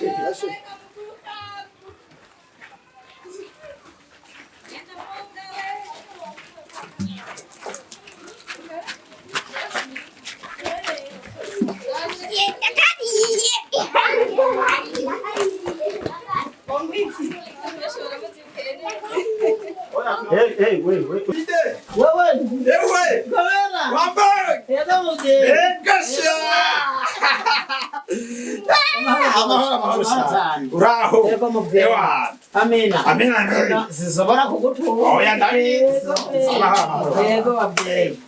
Hey, hey, wait, wait. Wewe Uraho. Ewa. Amina. Amina, amina. Sinshobora kugutura. Oya, ndabizi. Yego babyeyi.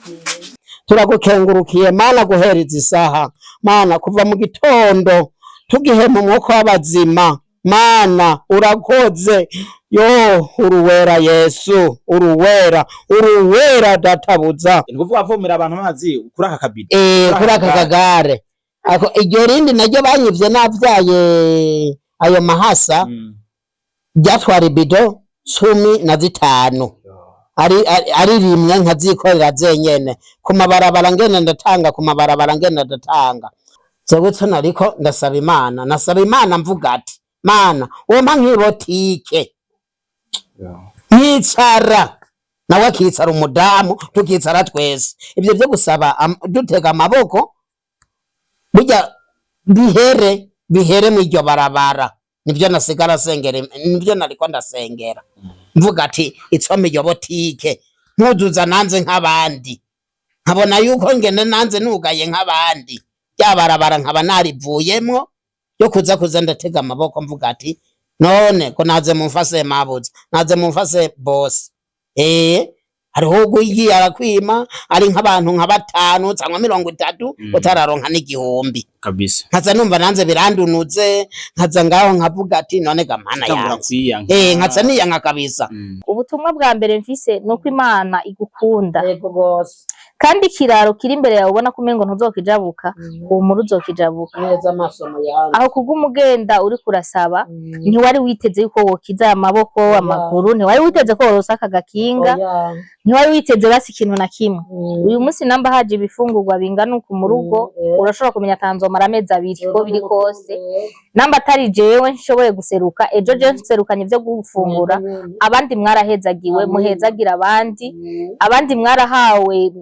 Turagukengurukiye Mana guhereza isaha, Mana, kuva mu gitondo tugihema umwuka w'abazima. Mana, urakoze. Yo, uruwera Yesu, uruwera, uruwera databuza. Ni ukuvuga avomera abantu amazi kuri aka kabido? Eh, kuri aka kagare ako. Iryo rindi naryo banyivye navyaye ayo mahasa. Byatwara ibido 15, ari rimwe nkazikorera zenyene ku mabarabara, ngenda ndatanga ku mabarabara, ngenda ndatanga. Jewe co nariko ndasaba Imana, nasaba Imana mvuga ati: "Mana, wompa nk'ibotike nkicara, nawe akicara, umudamu tukicara twese. Ivyo vyo gusaba dutega amaboko burya bihere, bihere mw'iryo barabara." Nivyo nasigara sengera, nivyo nariko ndasengera mvuga ati: "Itsoma iryo botike nkuzuza nanze nk'abandi, nkabona yuko ngende nanze nugaye nk'abandi, rya barabara nkaba narivuyemwo yo kuza ndatega amaboko." Mvuga ati: "None ko naze mumfase mabuza, naze mumfase bose." Hariho ugiye arakwima ari nk'abantu nka batanu cyangwa 30, utararonka n'igihumbi. Kabisa. Nkaza numva nanze birandunuze, nkaza ngaho nkavuga ati: "None ga Mana Utangura yanze." kwiyanka. Nkaza niyanka kabisa. Ubutumwa bwa mbere mfise ni uko Imana igukunda. Yego gose. Kandi ikiraro kiri imbere yawe ubona ko umengo ntuzokijabuka, humura, uzokijabuka. Neza amasomo yanjye. Aho kuguma ugenda uriko urasaba, ntiwari witeze yuko wokiza aya maboko, amaguru, ntiwari witeze ko worosa aka gakinga, ntiwari witeze basi ikintu na kimwe. Uyu munsi namba haje ibifungurwa bingana uku mu rugo, urashobora kumenya atanzomara amezi 2 ko biri kose. Namba atari jewe nshoboye guseruka ejo, jewe nserukanye ivyo gufungura, abandi mwarahezagiwe, muhezagira abandi. Abandi mwarahawe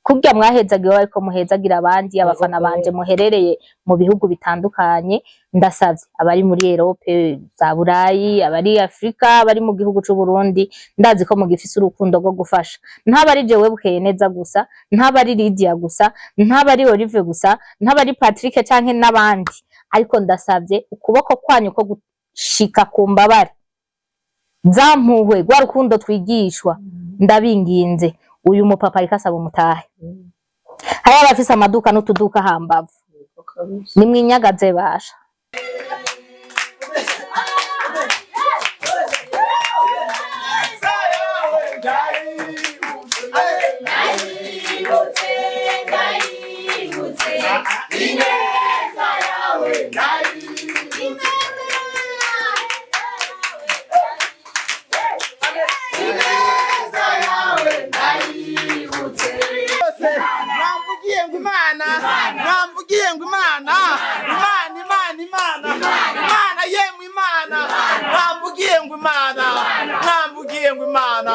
kurya mwahezagiwe, ariko muhezagira abandi. Abafana banje muherereye mu bihugu bitandukanye, ndasavye abari muri Europe za Burayi, abari Afrika, abari mu gihugu c'u Burundi, ndazi ko mugifise urukundo rwo gufasha. Ntaba ari jewe Bukeye neza gusa, ntaba ari Lydia gusa, ntaba ari Olive gusa, ntaba ari Patrick canke n'abandi, ariko ndasavye ukuboko kwanyu ko gushika ku mbabare zampuhwe, rwa rukundo twigishwa. Ndabinginze, uyu mupapa ariko asaba umutahe. Hari abafise amaduka n'utuduka hambavu, nimwinyagaze basha. Mwamvugiye ngo Imana, mwamvugiye ngo Imana, Imana, Imana, Imana, Imana, yemwe Imana, mwamvugiye ngo Imana, mwamvugiye ngo Imana.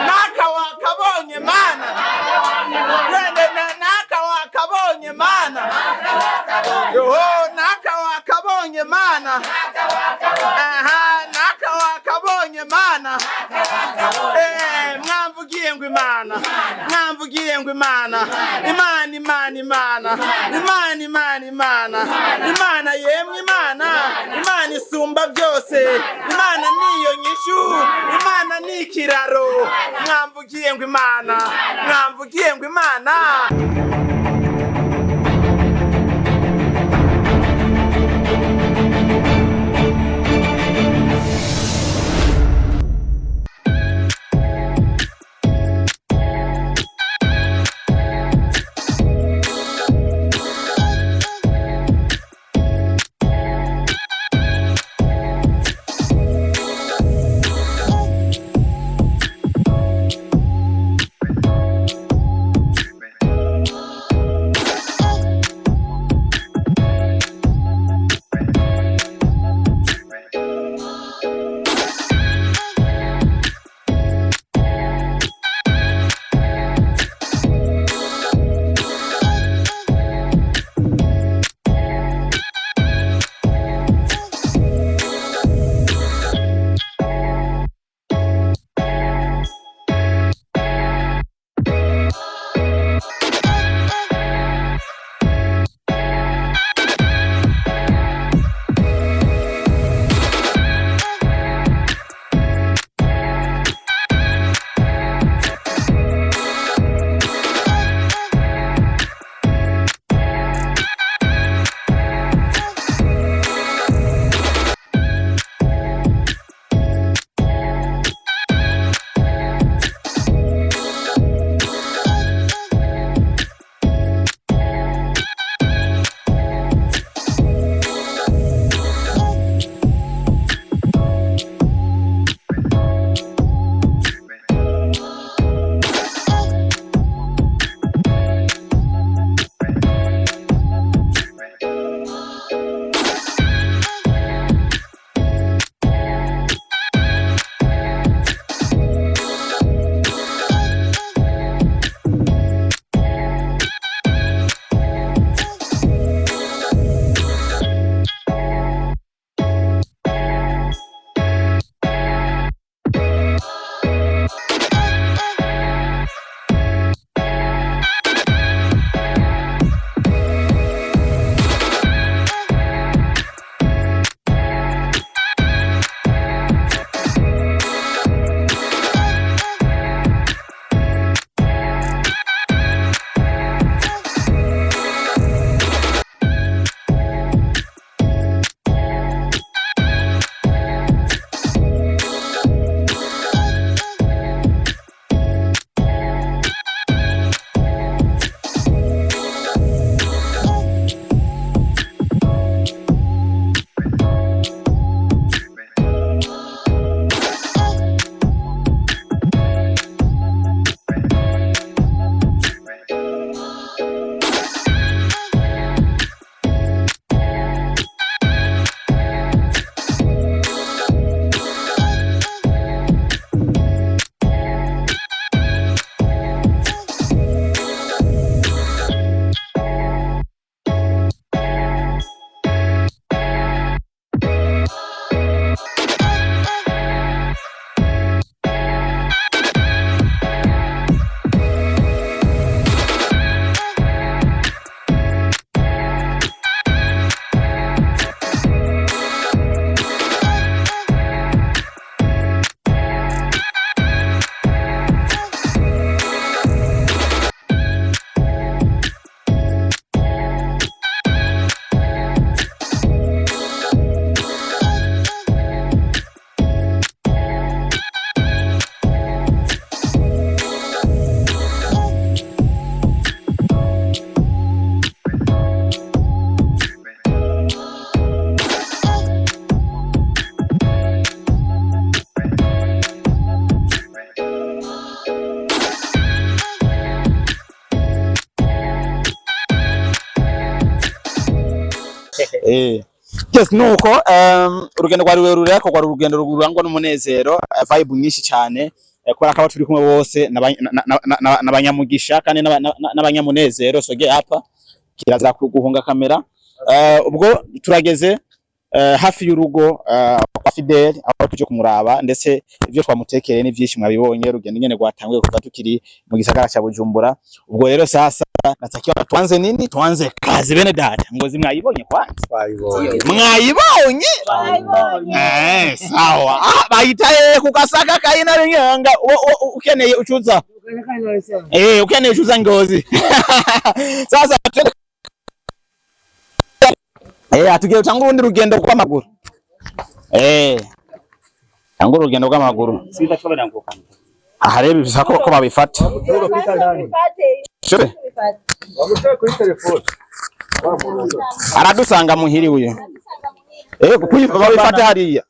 Naka wakabonye Mana, wene naka wakabonye Mana, yoho, naka wakabonye Mana, aha, naka wakabonye Mana. Mwamvugiye ngo Imana, mwamvugiye ngo Imana, Imana, Imana, Imana, Imana, Imana, Imana, Imana, yemwe Imana, Imana isumba byose, Imana niyo nyishu, Imana ni ikiraro. Mwamvugiye ngo Imana, mwamvugiye ngo Imana. Yes, nuko urugendo rwari rurerure, ariko rwari urugendo rurangwa n'umunezero, vibe nyinshi cyane, kubera ko abo turi kumwe bose n'abanyamugisha kandi n'abanyamunezero. Soge hapa kirazira guhunga kamera. Ubwo turageze hafi y'urugo kwa Fidel, aho tuje kumuraba, ndetse ibyo twamutekereye ni byinshi mwabibonye, urugendo ingene rwatanguye kuva tukiri mu gisagara ca Bujumbura. Ubwo rero sasa natakiwa tuanze nini? Tuanze kazi, bene data. Ngozi mwayibonye kwanza? Mwayibonye? Sawa. Ah, bayita kukasaka kaina nyanga. Ukeneye uchuza. Ukeneye uchuza Ngozi. Sasa twende. Atugiye utangura urundi rugendo rw'amaguru. Tangura urugendo rw'amaguru. Aha rero bisa ko babifata. Shebe. Aradusanga muhiri uyu. Kuko babifata hariya.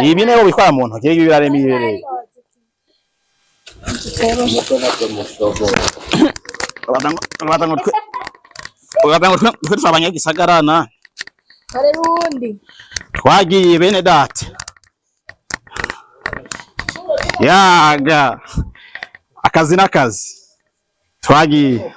Ibi niho bitwara mu ntoki, ibi biraremereye. Ugatango twe turi abanyagisagara na twagiye bene data. Yaga akazi n'akazi twagiye.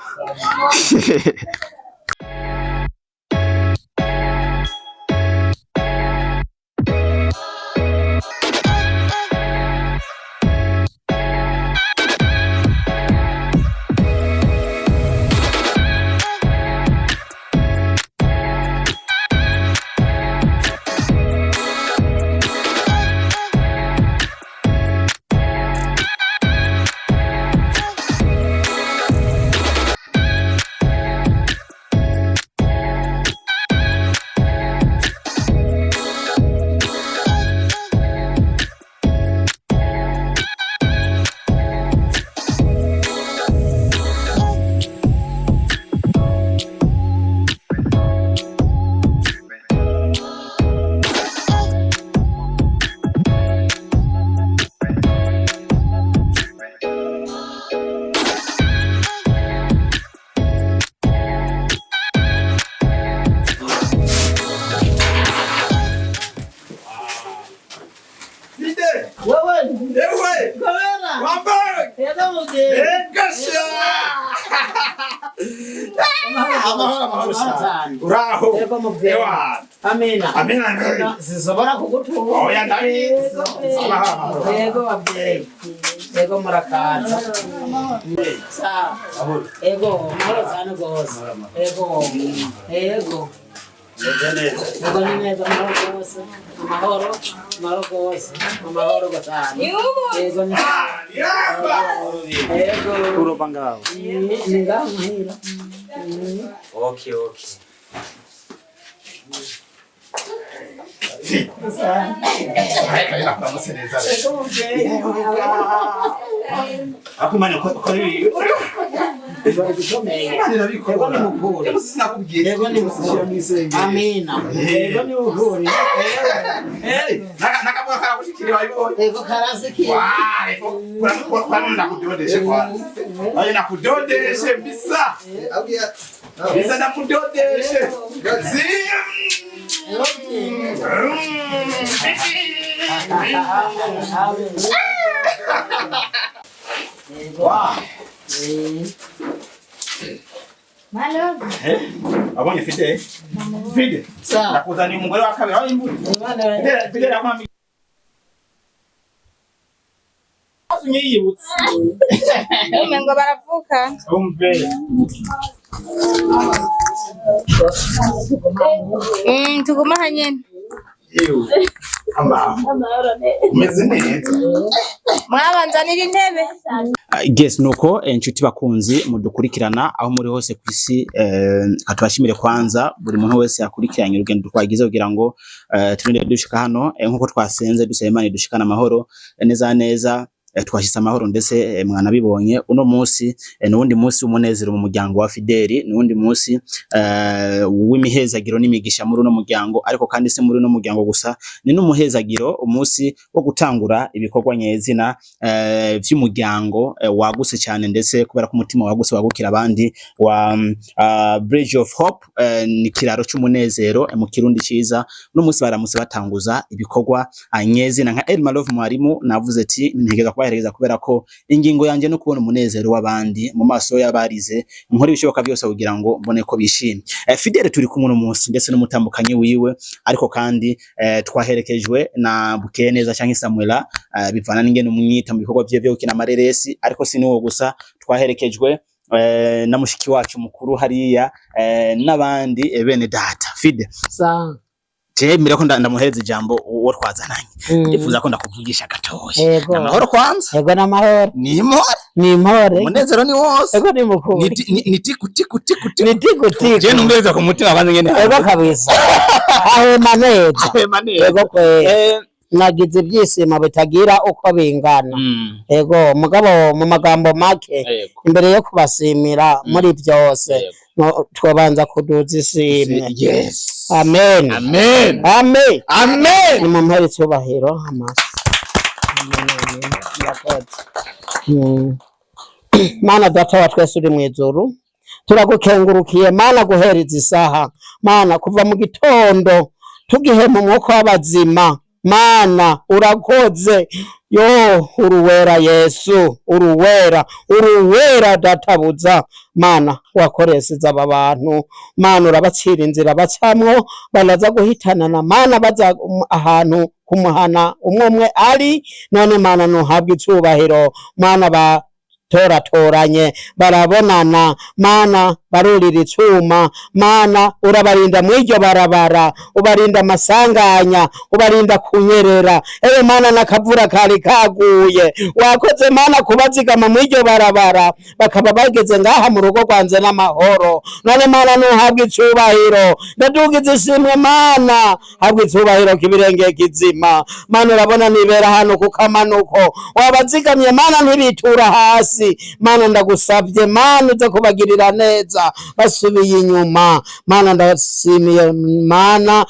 Wewe Ewe! Kamera. Wambaye! Yego muvyeyi. Egasha! Amahoro, amahoro cyane. Uraho. Yego muvyeyi. Ewa. Amina. Amina, amina. Sinshobora kugutura. Oya, ndabizi. Amahoro, amahoro. Yego bavyeyi. Yego murakaza. Sawa. Yego amahoro cyane rwose. Yego. Yego. Yego ni neza, amahoro rwose. Amahoro, amahoro rwose. Amahoro cyane. Yego ni Yamba! Yego. Uroba ngaho. Ni ngaho muhira. Okay, okay. Akumane ko ko Yego ni mukuru. Yego ni mukuru. Amina. Yego ni mukuru. Nakabuga karagushikira wabibonye. Yego karasikiye. Nakudodeshe kwanza. Ayo nakudodeshe bisa. Bisa nakudodeshe. Eh, abonye Fidel. Fidel. Nakuzaniye umugore wa kabiri aho imvura. Fidel, Fidel akwami. Unyiyibutse. Umengo baravuka. Umve. Tuguma aha nyene. Yewe. Amahoro. Umeze neza. Mwabanzanira intebe. Yes, nuko inshuti bakunzi mudukurikirana aho muri hose ku isi, katubashimire kwanza buri muntu wese yakurikiranye urugendo twagize kugira ngo turinde dushika hano, nkuko twasenze dusaba Imana idushikana amahoro, neza neza, twashitse amahoro ndetse mwanabibonye uno munsi, nuwundi munsi w'umunezero mu muryango wa Fideli, nuwundi munsi w'imihezagiro n'imigisha muri uno muryango. Ariko kandi si muri uno muryango gusa, ni n'umuhezagiro, umunsi wo gutangura ibikorwa nyezina vy'umuryango wagutse cyane, ndetse kubera ko umutima wagutse wagukira abandi wa Bridge of Hope, ni kiraro c'umunezero mu Kirundi ciza. Uno munsi baramutse batanguza ibikorwa nyezina. Nka Elma Love mwarimu navuze ati ntegeza kubahereza kubera ko ingingo yanje no kubona umunezero w'abandi mu maso y'abarize, nkora ibishoboka byose kugira ngo mbone ko bishimye. Fidele turi kumwe uno munsi ndetse n'umutambukanyi wiwe, ariko kandi twaherekejwe na Bukeneza canke Samuela, bivana n'ingene umwita mu bikorwa vyiwe vyo gukina amareresi. Ariko si n'uwo gusa, twaherekejwe na mushiki wacu mukuru hariya, n'abandi bene data. Fide, je mbere ko ndamuhereza ijambo uwo twazananye, ndifuza ko ndakuvugisha gatoya. Yego. Amahoro kwanza? Yego, n'amahoro. Ni impore? Ni impore. Umunezero ni wose? Yego, ni mukuru. Ni tiku tiku tiku tiku. Ni tiku tiku. Je numbereza ku mutima kwanza ngene. Yego kabisa, ahema neza. Ahema neza. Yego kwe, nagize ibyishimo bitagira uko bingana. Yego, mugabo mu magambo make, imbere yo kubashimira muri byose, twobanza kuduza ishimwe. Amen. Amen. Amen. Amen. Ni mumpere icyubahiro amasi. Amen, amen. Murakoze. Mana Data wa twese uri mu ijuru, turagukengurukiye Mana guhereza isaha, Mana, kuva mu gitondo tugihema umwuka w'abazima. Mana, urakoze. Yo, uruwera Yesu, uruwera, uruwera databuza. Mana, wakoresheje aba bantu, Mana, urabacira inzira bacamwo banaza guhitanana, Mana, baza ahantu kumuhana umwe umwe ari. None Mana, ntuhabwe icubahiro. Mana, batoranye barabonana, Mana, barurira icuma. Mana, urabarinda mw'iryo barabara, ubarinda amasanganya, ubarinda kunyerera. Ewe Mana, n'akavura kari kaguye, wakoze Mana kubazigama mw'iryo barabara, bakaba bageze ngaha mu rugo rwanze n'amahoro. None Mana, ntuhabwe icubahiro. Ndadugize ishimwe Mana, habwa icubahiro k'ibirenge kizima. Mana, urabona nibera hano ku kamanuko, wabazigamye Mana, ntibitura hasi. Mana, ndagusabye Mana, uze kubagirira neza basubiye inyuma. Mana, ndashimiye Mana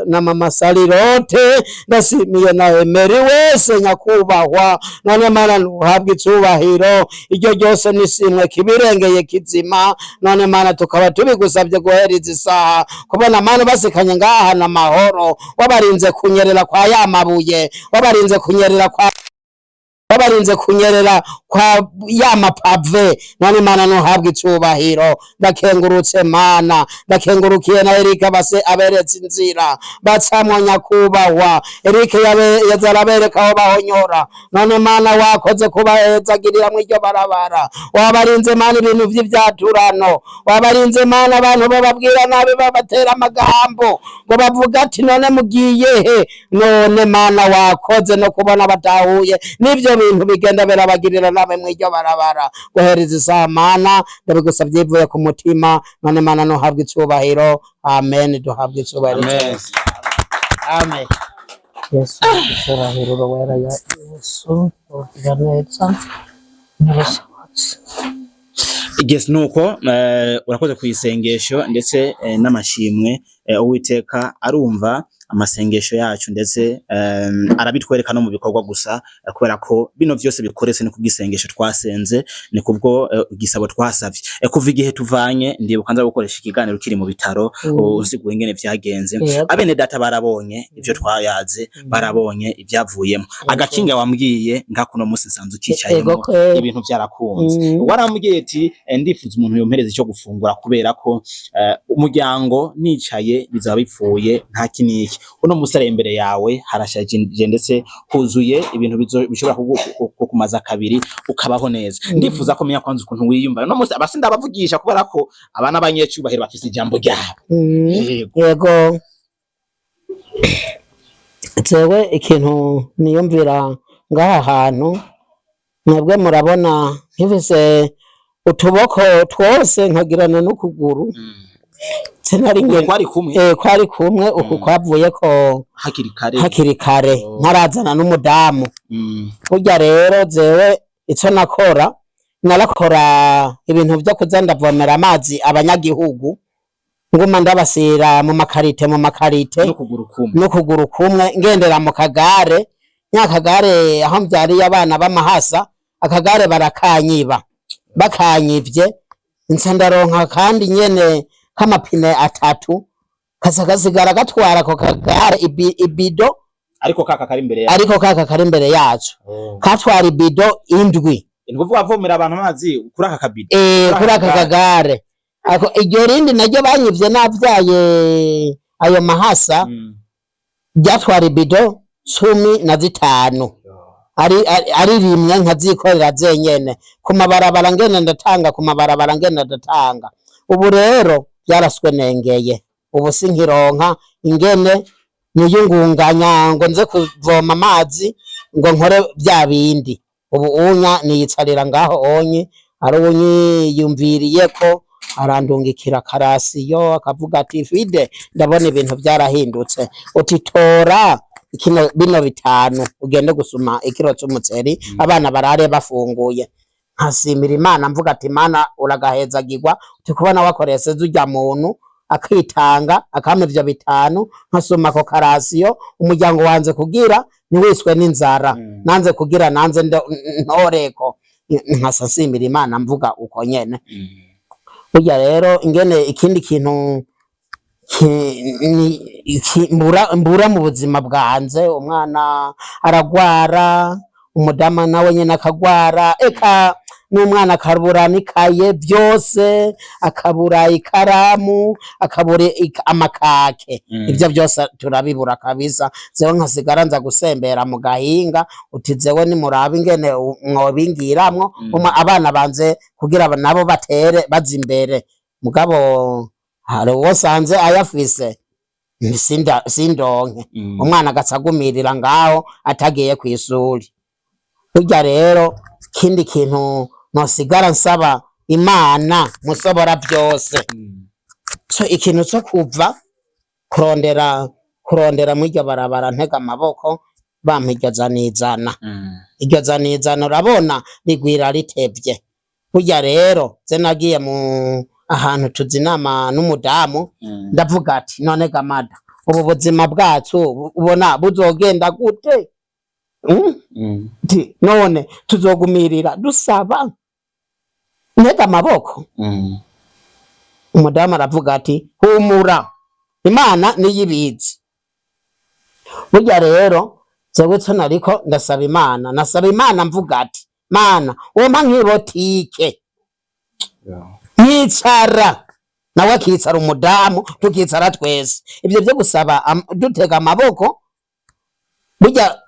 na mama Sarirote, ndashimiye na Emeri wese nyakubahwa. None Mana, ntuhabwe icubahiro. Iryo ryose nishimwe kibirengeye kizima. None Mana, tukaba tubigusabye guhereza isaha kubona Mana basikanye ngaha na mahoro, wabarinze kunyerera kwa ya mabuye, wabarinze kunyerera kwa ya mapave. None Mana, ntuhabwe icubahiro. Ndakengurutse Mana, ndakengurukiye na Erika base aberetse inzira bacamwo. Nyakubahwa Erike yaza arabereka aho bahonyora. None Mana, wakoze kubahezagirira mw'iryo barabara. Wabarinze Mana ibintu vy'ivyaturano, wabarinze Mana abantu bababwira nabi, babatera amagambo ngo bavuga ati: "None mugiye he?" None Mana, wakoze no kubona batahuye n'ivyo bintu bigenda birabagirira nabi mw'iryo barabara. Guhereza isaha Mana, ndabigusavye ivuye ku mutima. None Mana, ntuhabwe icubahiro. Amen, duhabwe icubahiro. Amen. Amen. Yesu icubahiro, wera ya Yesu, ugira neza n'ubushobozi. Yes, nuko urakoze ku isengesho ndetse n'amashimwe. Uwiteka arumva. Amasengesho yacu ndetse arabitwereka no mu bikorwa gusa, kubera ko bino vyose bikoretse ni kubw'isengesho twasenze, ni kubwo igisabo twasavye. Kuva igihe tuvanye, ndibuka nza gukoresha ikiganiro kiri mu bitaro, usiguye ingene vyagenze. Abene data barabonye ivyo twayaze, barabonye ivyavuyemo. Agakinga wambwiye ngakuno munsi nsanzwe ukicayemo, Ego kweri. ibintu vyarakunze. Warambwiye ati ndifuza umuntu yompereza ico gufungura, kubera ko umuryango nicaye bizaba bipfuye nta kiniki. Uno musare imbere yawe harashaje ndetse huzuye ibintu bishobora kukumaza kabiri ukabaho neza. Ndifuza ko menya kwanza ukuntu wiyumva uno musi. Abasi ndabavugisha kubera ko abana b'abanyecubahiro bafise ijambo ryabo. Yego. Yego, jewe ikintu niyumvira ngaha hantu, mwebwe murabona nkifise utuboko twose, nkagirana n'ukuguru, sinari Uku nge kwari kumwe? Kwari kumwe uku, kwavuye ko hakiri kare. Hakiri kare. Oh. Ntarazana n'umudamu. Burya rero jewe ico nakora, narakora ibintu vyo kuza ndavomera amazi abanyagihugu, nguma ndabasira mu makarite, mu makarite. N'ukuguru kumwe? N'ukuguru kumwe, ngendera mu kagare. Nyakagare aho mvyariye abana b'amahasa, akagare barakanyiba. Bakanyivye, nca ndaronka kandi nyene k'amapine atatu, kaza kasigara gatwara ako kagare ibido. Ariko kaka kari imbere yawe? Ariko kaka kari imbere yacu katwara ibido 7. Ni ukuvuga avomera abantu amazi kuri aka kabido? Kuri Kuri aka kagare. Ako iryo rindi naryo banyivye navyaye ayo mahasa, ryatwara ibido 15, ari rimwe, nkazikorera zenyene ku mabarabara, ngene ndatanga ku mabarabara, ngene ndatanga. Ubu rero byaraswe nengeye, ubu sinkironka ingene niyungunganya ngo nze kuvoma amazi ngo nkore bya bindi. Ubu unya niyicarira ngaho onye, ari unyiyumviriye ko arandungikira karasiyo, akavuga ati: "Fide, ndabona ibintu byarahindutse, uti tora kino bino 5 ugende gusuma ikiro c'umuceri, abana barare bafunguye." Nkasimira Imana, mvuga ati: "Mana, uragahezagirwa, uti kubona wakoresheje urya muntu akitanga akampa ivyo 5, nkasuma ako karasiyo, umuryango wanze kugira ntiwiswe n'inzara, nanze kugira nanze ntoreko." Nkasa nsimira Imana, mvuga uko nyene. Burya rero ingene ikindi kintu mbura mu buzima bwanje, umwana aragwara, umudamu nawe nyene akagwara, eka n'umwana akabura n'ikaye, byose akabura, ikaramu akabura, amakake. Ibyo byose turabibura kabisa. Zewe nkasigara nza gusembera mu gahinga, uti zewe nimurabe ingene mwobingiramwo abana banze kugira nabo batere baza imbere. Mugabo hari uwo sanze ayafise, sindonke. Umwana agaca agumirira ngaho atagiye kw'ishuri. Burya rero ikindi kintu nosigara nsaba Imana musobora byose, so ikintu co kuva kurondera mw'iryo barabara ntega amaboko, bampa iryo zanizana. Iryo zanizana urabona rigwira ritevye. Burya rero ze nagiye mu ahantu tuzi inama n'umudamu, ndavuga ati: "None gamada, ubu buzima bwacu ubona buzogenda gute?" Nti none tuzogumirira dusaba ntega amaboko? Umudamu aravuga ati: "Humura, Imana niyo ibizi." Burya rero jewe co nariko ndasaba Imana, nasaba Imana mvuga ati: "Mana, wompa nk'ibotike nkicara, nawe akicara, umudamu tukicara twese, ibyo byo gusaba dutega amaboko burya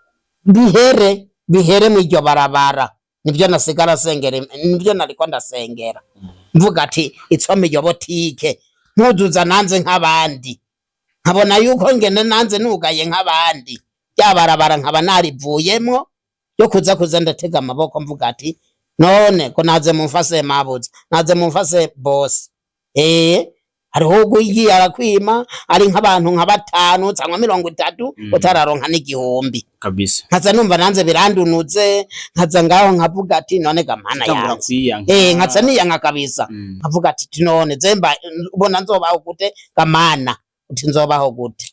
bihere, bihere mw'iryo barabara." Nibyo nasigara sengera, nibyo nariko ndasengera, mvuga ati: "Itsoma iyo botike nkuzuza nanze nk'abandi, nkabona yuko ngene nanze nugaye nk'abandi, rya barabara nkaba narivuyemwo yo kuza ndatega amaboko, mvuga ati: none ko naze mumfase mabuza, naze mumfase boss." Hariho ugiye arakwima ari nk'abantu nka 5 cyangwa 30, utararonka n'igihumbi. Kabisa. Nkaza numva nanze birandunuze, nkaza ngaho nkavuga ati: "None ga Mana Utangura yanze." kwiyanka. Nkaza niyanka kabisa. Nkavuga ati: "None zemba ubona nzobaho gute gamana?" Uti: "Nzobaho gute?"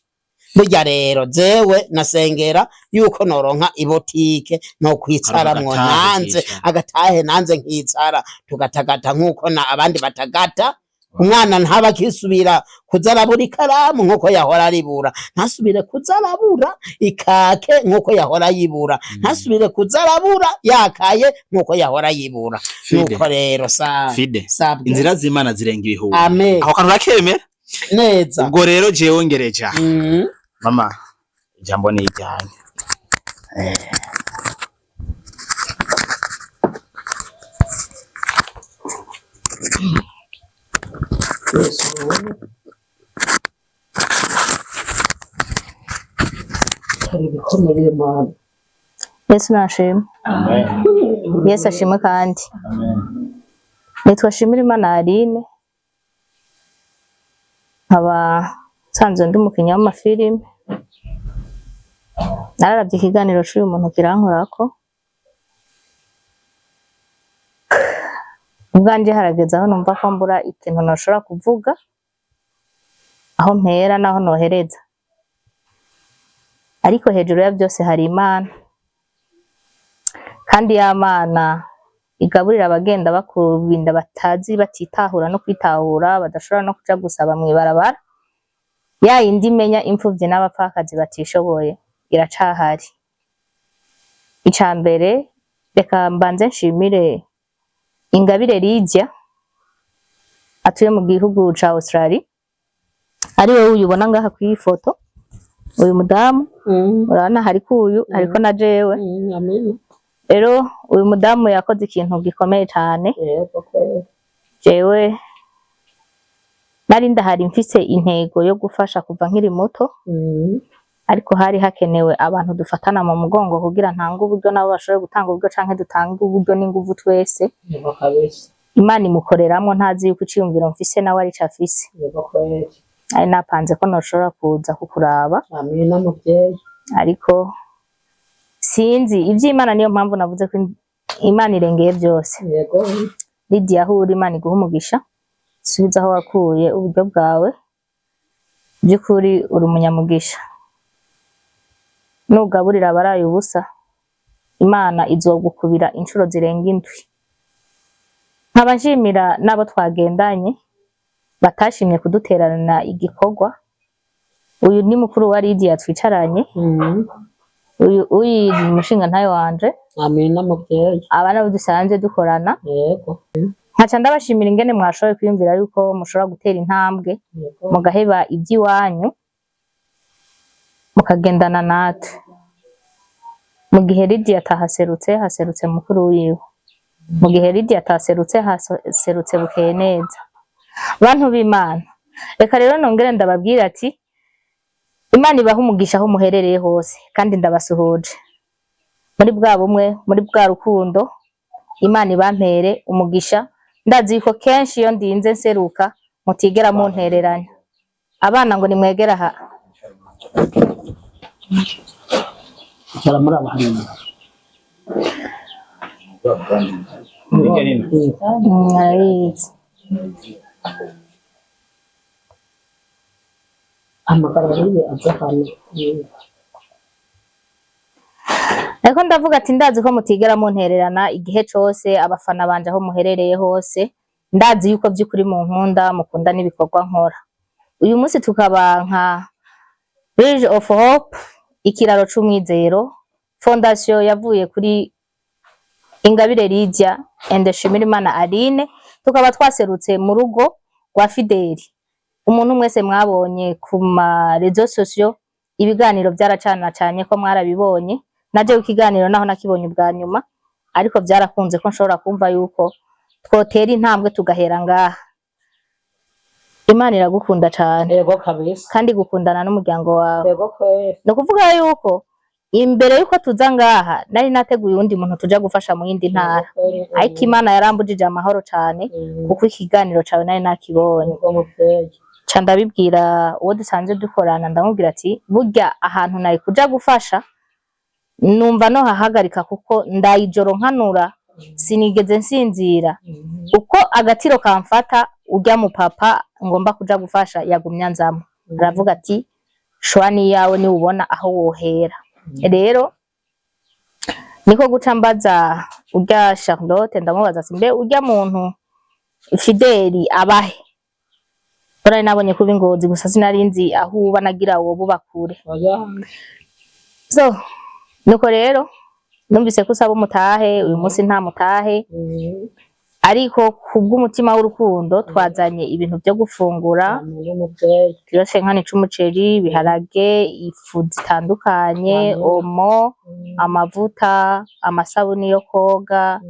Burya rero jewe nasengera yuko noronka ibotike no kwicaramwo Agatahe nanze ukicara. Agatahe nanze nkicara, tugatagata nkuko na abandi batagata. Umwana ntaba akisubira kuza arabura ikaramu nkuko yahora aribura, ntasubire kuza arabura ikake nkuko yahora yibura, ntasubire kuza arabura yakaye nkuko yahora yibura. Fide. Nuko rero sa Fide. Sabwe. Inzira z'Imana zirenga ibihumbi. Amen. Aho kantu urakemera? Neza. Ubwo rero jewe ngereja. Mama, ijambo ni iryanyu. Hari ibikomeye Mana. Yesu nashimwe. Yesu ashimwe kandi. Nitwa Shimirimana Aline, nkaba nsanzwe ndi umukinnyi w'amafilime. Nararavye ikiganiro c'uyu muntu kirankorako. Ubwanje harageze aho numva ko mbura ikintu noshobora kuvuga, aho mpera n'aho nohereza. Ariko hejuru ya byose hari Imana, kandi ya Mana igaburira abagenda bakubinda batazi, batitahura no kwitahura, badashobora no kuja gusaba mw'ibarabara, ya yindi imenya imfuvyi n'abapfakazi batishoboye, iracahari. Ica mbere, reka mbanze nshimire Ingabire Lydia atuye mu gihugu ca Australia, ari we uyu ubona ngaha kw'iyi foto, uyu mudamu urabona hariko uyu, hariko na jewe. Amen. Rero uyu mudamu yakoze ikintu gikomeye cane. Yego kweli. Jewe nari ndahari mfise intego yo gufasha kuva nkiri muto, ariko hari hakenewe abantu dufatana mu mugongo kugira ntange uburyo nabo bashobore gutanga uburyo, canke dutange uburyo n'inguvu twese. Yego kabisa. Imana imukoreramwo, ntazi yuko iciyumviro mfise nawe arico afise. Yego kweli. Ari napanze ko noshobora kuza kukuraba. Amina muvyeyi. Ariko sinzi ivy'Imana, niyo mpamvu navuze ko Imana irengeye byose. Yego. Lydia, aho uri, Imana iguhe umugisha, subiza aho wakuye uburyo bwawe. By'ukuri uri umunyamugisha. Nugaburira abaraye ubusa, Imana izogukubira inshuro zirenga 7. Nkaba nshimira n'abo twagendanye batashimye kudutererana igikorwa. Uyu ni mukuru wa Lydia twicaranye. Uyu ni umushingantahe wanje. Amina muvyeyi. Aba nabo dusanzwe dukorana. Yego. Nkaca ndabashimira ingene mwashoboye kwiyumvira yuko mushobora gutera intambwe, Yego. mugaheba iby'iwanyu mukagendana natwe. Mu gihe Lydia atahaserutse, haserutse mukuru wiwe. Mu gihe Lydia ataserutse, haserutse Bukeye neza. Bantu b'Imana, reka rero nongere ndababwira ati Imana ibahe umugisha aho muherereye hose, kandi ndabasuhuje muri bwa bumwe, muri bwa rukundo. Imana ibampere umugisha. Ndazi yuko kenshi iyo ndinze nseruka mutigera muntereranya. Abana ngo nimwegera aha. Icara muri aba hano. Arabizi. Hamagara bariye aje hano. Ariko ndavuga ati ndazi ko mutigera muntererana igihe cose, abafana banje aho muherereye hose, ndazi yuko by'ukuri mu nkunda, mukunda n'ibikorwa nkora. Uyu munsi tukaba nka Bridge of Hope, ikiraro c'umwizero, fondation yavuye kuri Ingabire Lydia and Shimirimana Aline, tukaba twaserutse mu rugo rwa Fideli. Umuntu mwese mwabonye ku ma réseaux sociaux, ibiganiro byaracanacanye ko mwarabibonye. Naje ikiganiro naho nakibonye ubwa nyuma, ariko byarakunze ko nshobora kumva yuko twotera intambwe tugahera ngaha. Imana iragukunda cane. Yego kabisa. Kandi gukundana n'umuryango wawe. Yego kweli. Ni ukuvuga yuko imbere yuko tuza ngaha nari nateguye uwundi muntu tuja gufasha mu yindi ntara, ariko Imana yarambujije amahoro cane, kuko ikiganiro cawe nari nakibonye. Yego muvyeyi. Ca ndabibwira uwo dusanzwe dukorana, ndamubwira ati burya ahantu nari kuja gufasha numva no hahagarika, kuko ndayijoro nkanura sinigeze nsinzira, uko agatiro kamfata. Urya mu papa ngomba kuja gufasha yagumya nzamo, aravuga ati Choix ni yawe, ni ubona aho wohera. Rero niko guca mbaza urya Charlotte, ndamubaza ati: "Mbe urya muntu Fideli abahe?" Nari nabonye kuba ingozi gusa, sinari nzi aho uba, nagira wowe uba kure. Oya. So nuko rero numvise ko usaba umutahe. Uyu munsi nta mutahe, ariko kubw'umutima w'urukundo twazanye ibintu byo gufungura. Amina muvyeyi. Kilo cinquante c'umuceri, ibiharage, ifu zitandukanye, Amina. Omo, amavuta, amasabuni yo koga,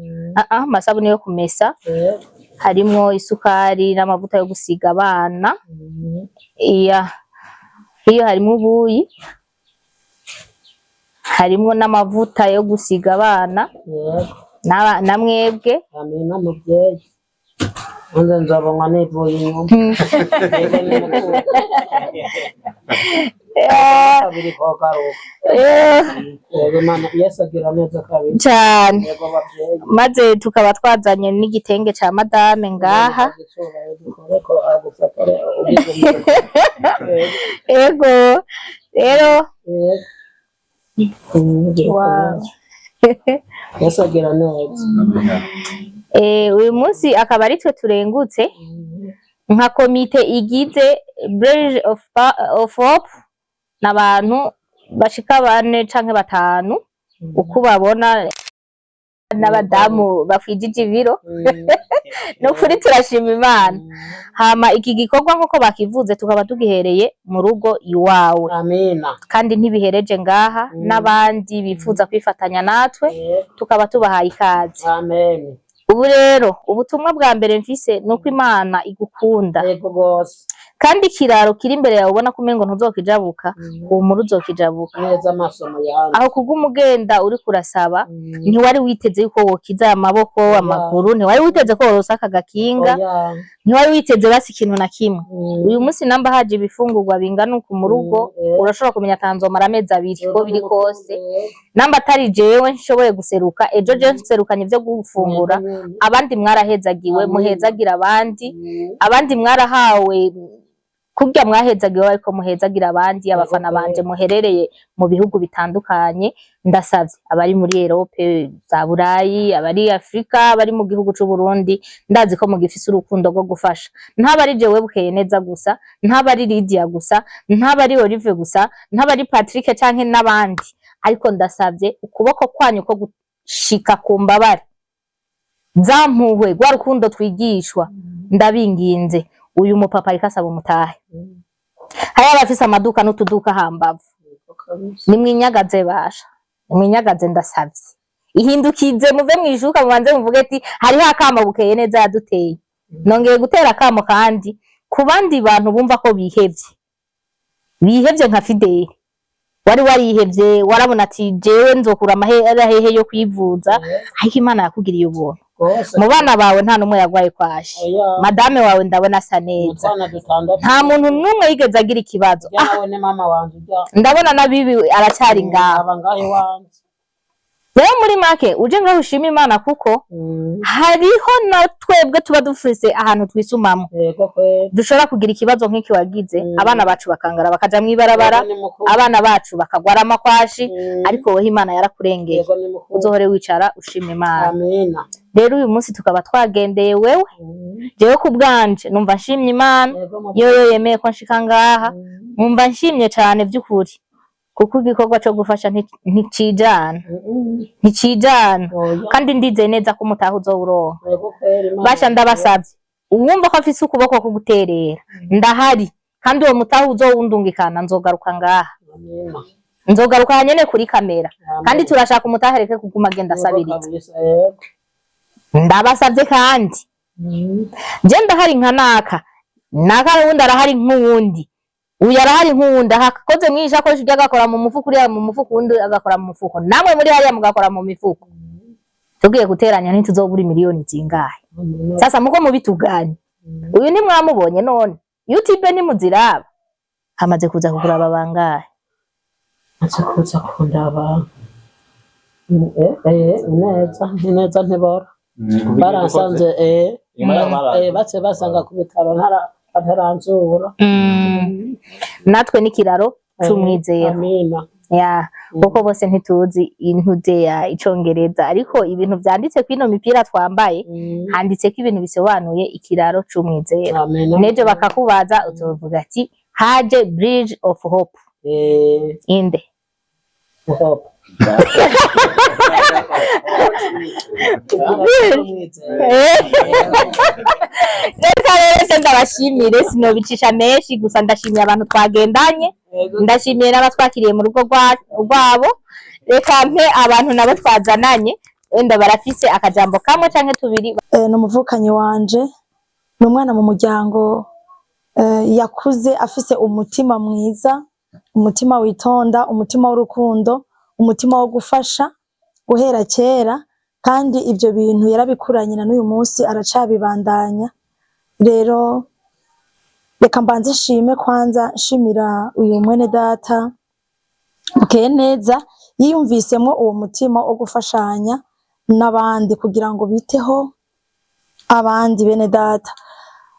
amasabuni yo kumesa, harimwo isukari n'amavuta yo gusiga abana. Iya, iyo harimwo ubuyi, harimwo n'amavuta yo gusiga abana na mwebwe. Amina muvyeyi. Nze nzobonwa nivuye inyuma. Yego ni mukuru. Kabiri kogaruka. Yego Imana, Yesu agira neza kabiri. Cane. Yego bavyeyi. Maze tukaba twazanye n'igitenge ca madame ngaha. Dukore ko agufatare ugize umuntu. Ego rero. Yego. Wow. Yesu agira neza. Uyu munsi akaba ari twe turengutse nka komite igize Bridge of Hope, n'abantu bashika bane canke batanu uko babona, n'abadamu bakwijije ibiro. Nukuri turashima Imana. Hama iki gikorwa nk'uko bakivuze tukaba tugihereye mu rugo iwawe. Amina. Kandi ntibihereje ngaha, n'abandi bifuza kwifatanya natwe tukaba tubahaye ikaze. Amen. Ubu rero ubutumwa bwa mbere mfise ni uko Imana igukunda. Yego gose. Kandi ikiraro kiri imbere yawe ubona ko umengo ntuzokijabuka, humura, uzokijabuka. Neza amasomo yanjye. Aho kuguma ugenda uriko urasaba, ntiwari witeze yuko wokiza aya maboko, amaguru, ntiwari witeze ko worosa aka gakinga, Oya. ntiwari witeze basi ikintu na kimwe. Uyu munsi namba haje ibifungurwa bingana uku mu rugo, urashobora kumenya atanzomara amezi 2 ko biri kose. Namba atari jewe nshoboye guseruka ejo, jewe nserukanye ivyo gufungura, abandi mwarahezagiwe, Amen. muhezagira abandi. Abandi mwarahawe kurya mwahezagiwe, ariko muhezagira abandi. Abafana banje muherereye mu bihugu bitandukanye, ndasavye abari muri Europe za Burayi, abari Afrika, abari mu gihugu c'u Burundi, ndazi ko mugifise urukundo rwo gufasha. Ntaba ari jewe Bukeye neza gusa, ntaba ari Lydia gusa, ntaba ari Olive gusa, ntaba ari Patrick canke n'abandi, ariko ndasavye ukuboko kwanyu ko gushika ku mbabare za mpuhwe, rwa rukundo twigishwa. Ndabinginze, uyu mupapa ariko asaba umutahe. Hari abafise amaduka n'utuduka hambavu, nimwinyagaze basha, nimwinyagaze, ndasavye, ihindukize muve mwishuka, mubanze muvuge ati hariho akamo Bukeye neza yaduteye. Nongeye gutera akamo kandi ku bandi bantu bumva ko bihevye, bihevye nka Fideli wari warihevye, warabona ati jewe nzokura amahera hehe yo kwivuza, ariko Imana yakugiriye ubuntu. Gose. Mu bana bawe nta n'umwe yarwaye kwashi. Oya. Madame wawe ndabona asa neza. Utwana dutandatu. Nta muntu n'umwe yigeze agira ikibazo. Ujya nawe ni mama wanje ujya. Ndabona n'abibi aracyari ngaho. Aba ngaho iwanje. Rero muri make uje ngaho ushima Imana, kuko hariho na twebwe tuba dufise ahantu twisumamo, Yego kweli. dushobora kugira ikibazo nk'iki wagize, abana bacu bakangara bakaja mw'ibarabara, Yego ni mukuru. abana bacu bakagwara amakwashi, ariko wowe Imana yarakurengeye. Yego ni mukuru. Uzohore wicara ushima Imana. Amina. Rero uyu munsi tukaba twagendeye wewe. Jewe ku bwanje numva nshimye Imana Yego mukuru. yoyo yemeye ko nshika ngaha. Nkumva nshimye cane by'ukuri, kuko igikorwa co gufasha nticijana, nticijana. Oya. Kandi ndizeye neza ko umutaha uzowuronka. Yego kweli. Imana. Basha, ndabasavye, uwumva ko afise ukuboko ko guterera, ndahari, kandi uwo mutaha uzowundungikana nzogaruka ngaha. Amina. Nzogaruka aha nyene kuri kamera. Amen. Kandi turashaka umutahe, reke kuguma agenda Yego asabiriza. kabisa, yego. Ndabasavye kandi, je ndahari nka naka naka, uwundi arahari nk'uwundi, uyu arahari nk'uwundi. Aha akoze mw'ishakoshi, ujya agakora mu mufuko, uriya mu mufuko, uwundi agakora mu mufuko, namwe muri hariya mugakora mu mifuko. Tugiye guteranya ntituzobura miliyoni zingahe? Amina. Sasa muko mubituganye, uyu ntimwamubonye none YouTube ntimuziraba, hamaze kuza kukuraba bangahe? Aza kuza kundaba. Neza, ni neza, ntibora. Baransanze bace basanga ku bitaro ntara bataranzura. Natwe n'ikiraro. c'umwizero. Amina. Ya, kuko bose ntituzi intuze ya icongereza, ariko ibintu vyanditse kwino mipira twambaye, handitseko ibintu bisobanuye ikiraro c'umwizero. Amina. Nejo bakakubaza, uzovuga ati haje Bridge of Hope. Inde? Hope. Reka rero se ndabashimire, sinobicisha menshi, gusa ndashimiye abantu twagendanye, ndashimiye n'abatwakiriye mu rugo rwabo. Reka mpe abantu nabo twazananye, wenda barafise akajambo kamwe canke tubiri. Ni umuvukanyi wanje, ni umwana mu muryango, yakuze afise umutima mwiza, umutima witonda, umutima w'urukundo, umutima wo gufasha guhera kera, kandi ibyo bintu yarabikuranye na n'uyu munsi aracabibandanya. Rero reka mbanze nshime, kwanza nshimira uyu mwene data Bukeye neza yiyumvisemwo uwo mutima wo gufashanya n'abandi kugira ngo biteho abandi bene data.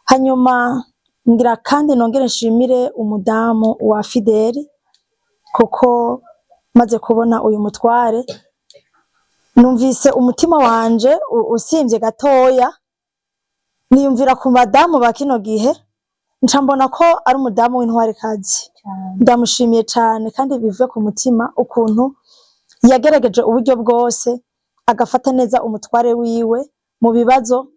Hanyuma ngira kandi nongere nshimire umudamu wa Fideli, kuko maze kubona uyu mutware numvise umutima wanje usimvye gatoya, niyumvira ku badamu ba kino gihe, nca mbona ko ari umudamu w'intwarikazi. Ndamushimiye cane kandi bive ku mutima ukuntu yagerageje uburyo bwose agafata neza umutware wiwe mu bibazo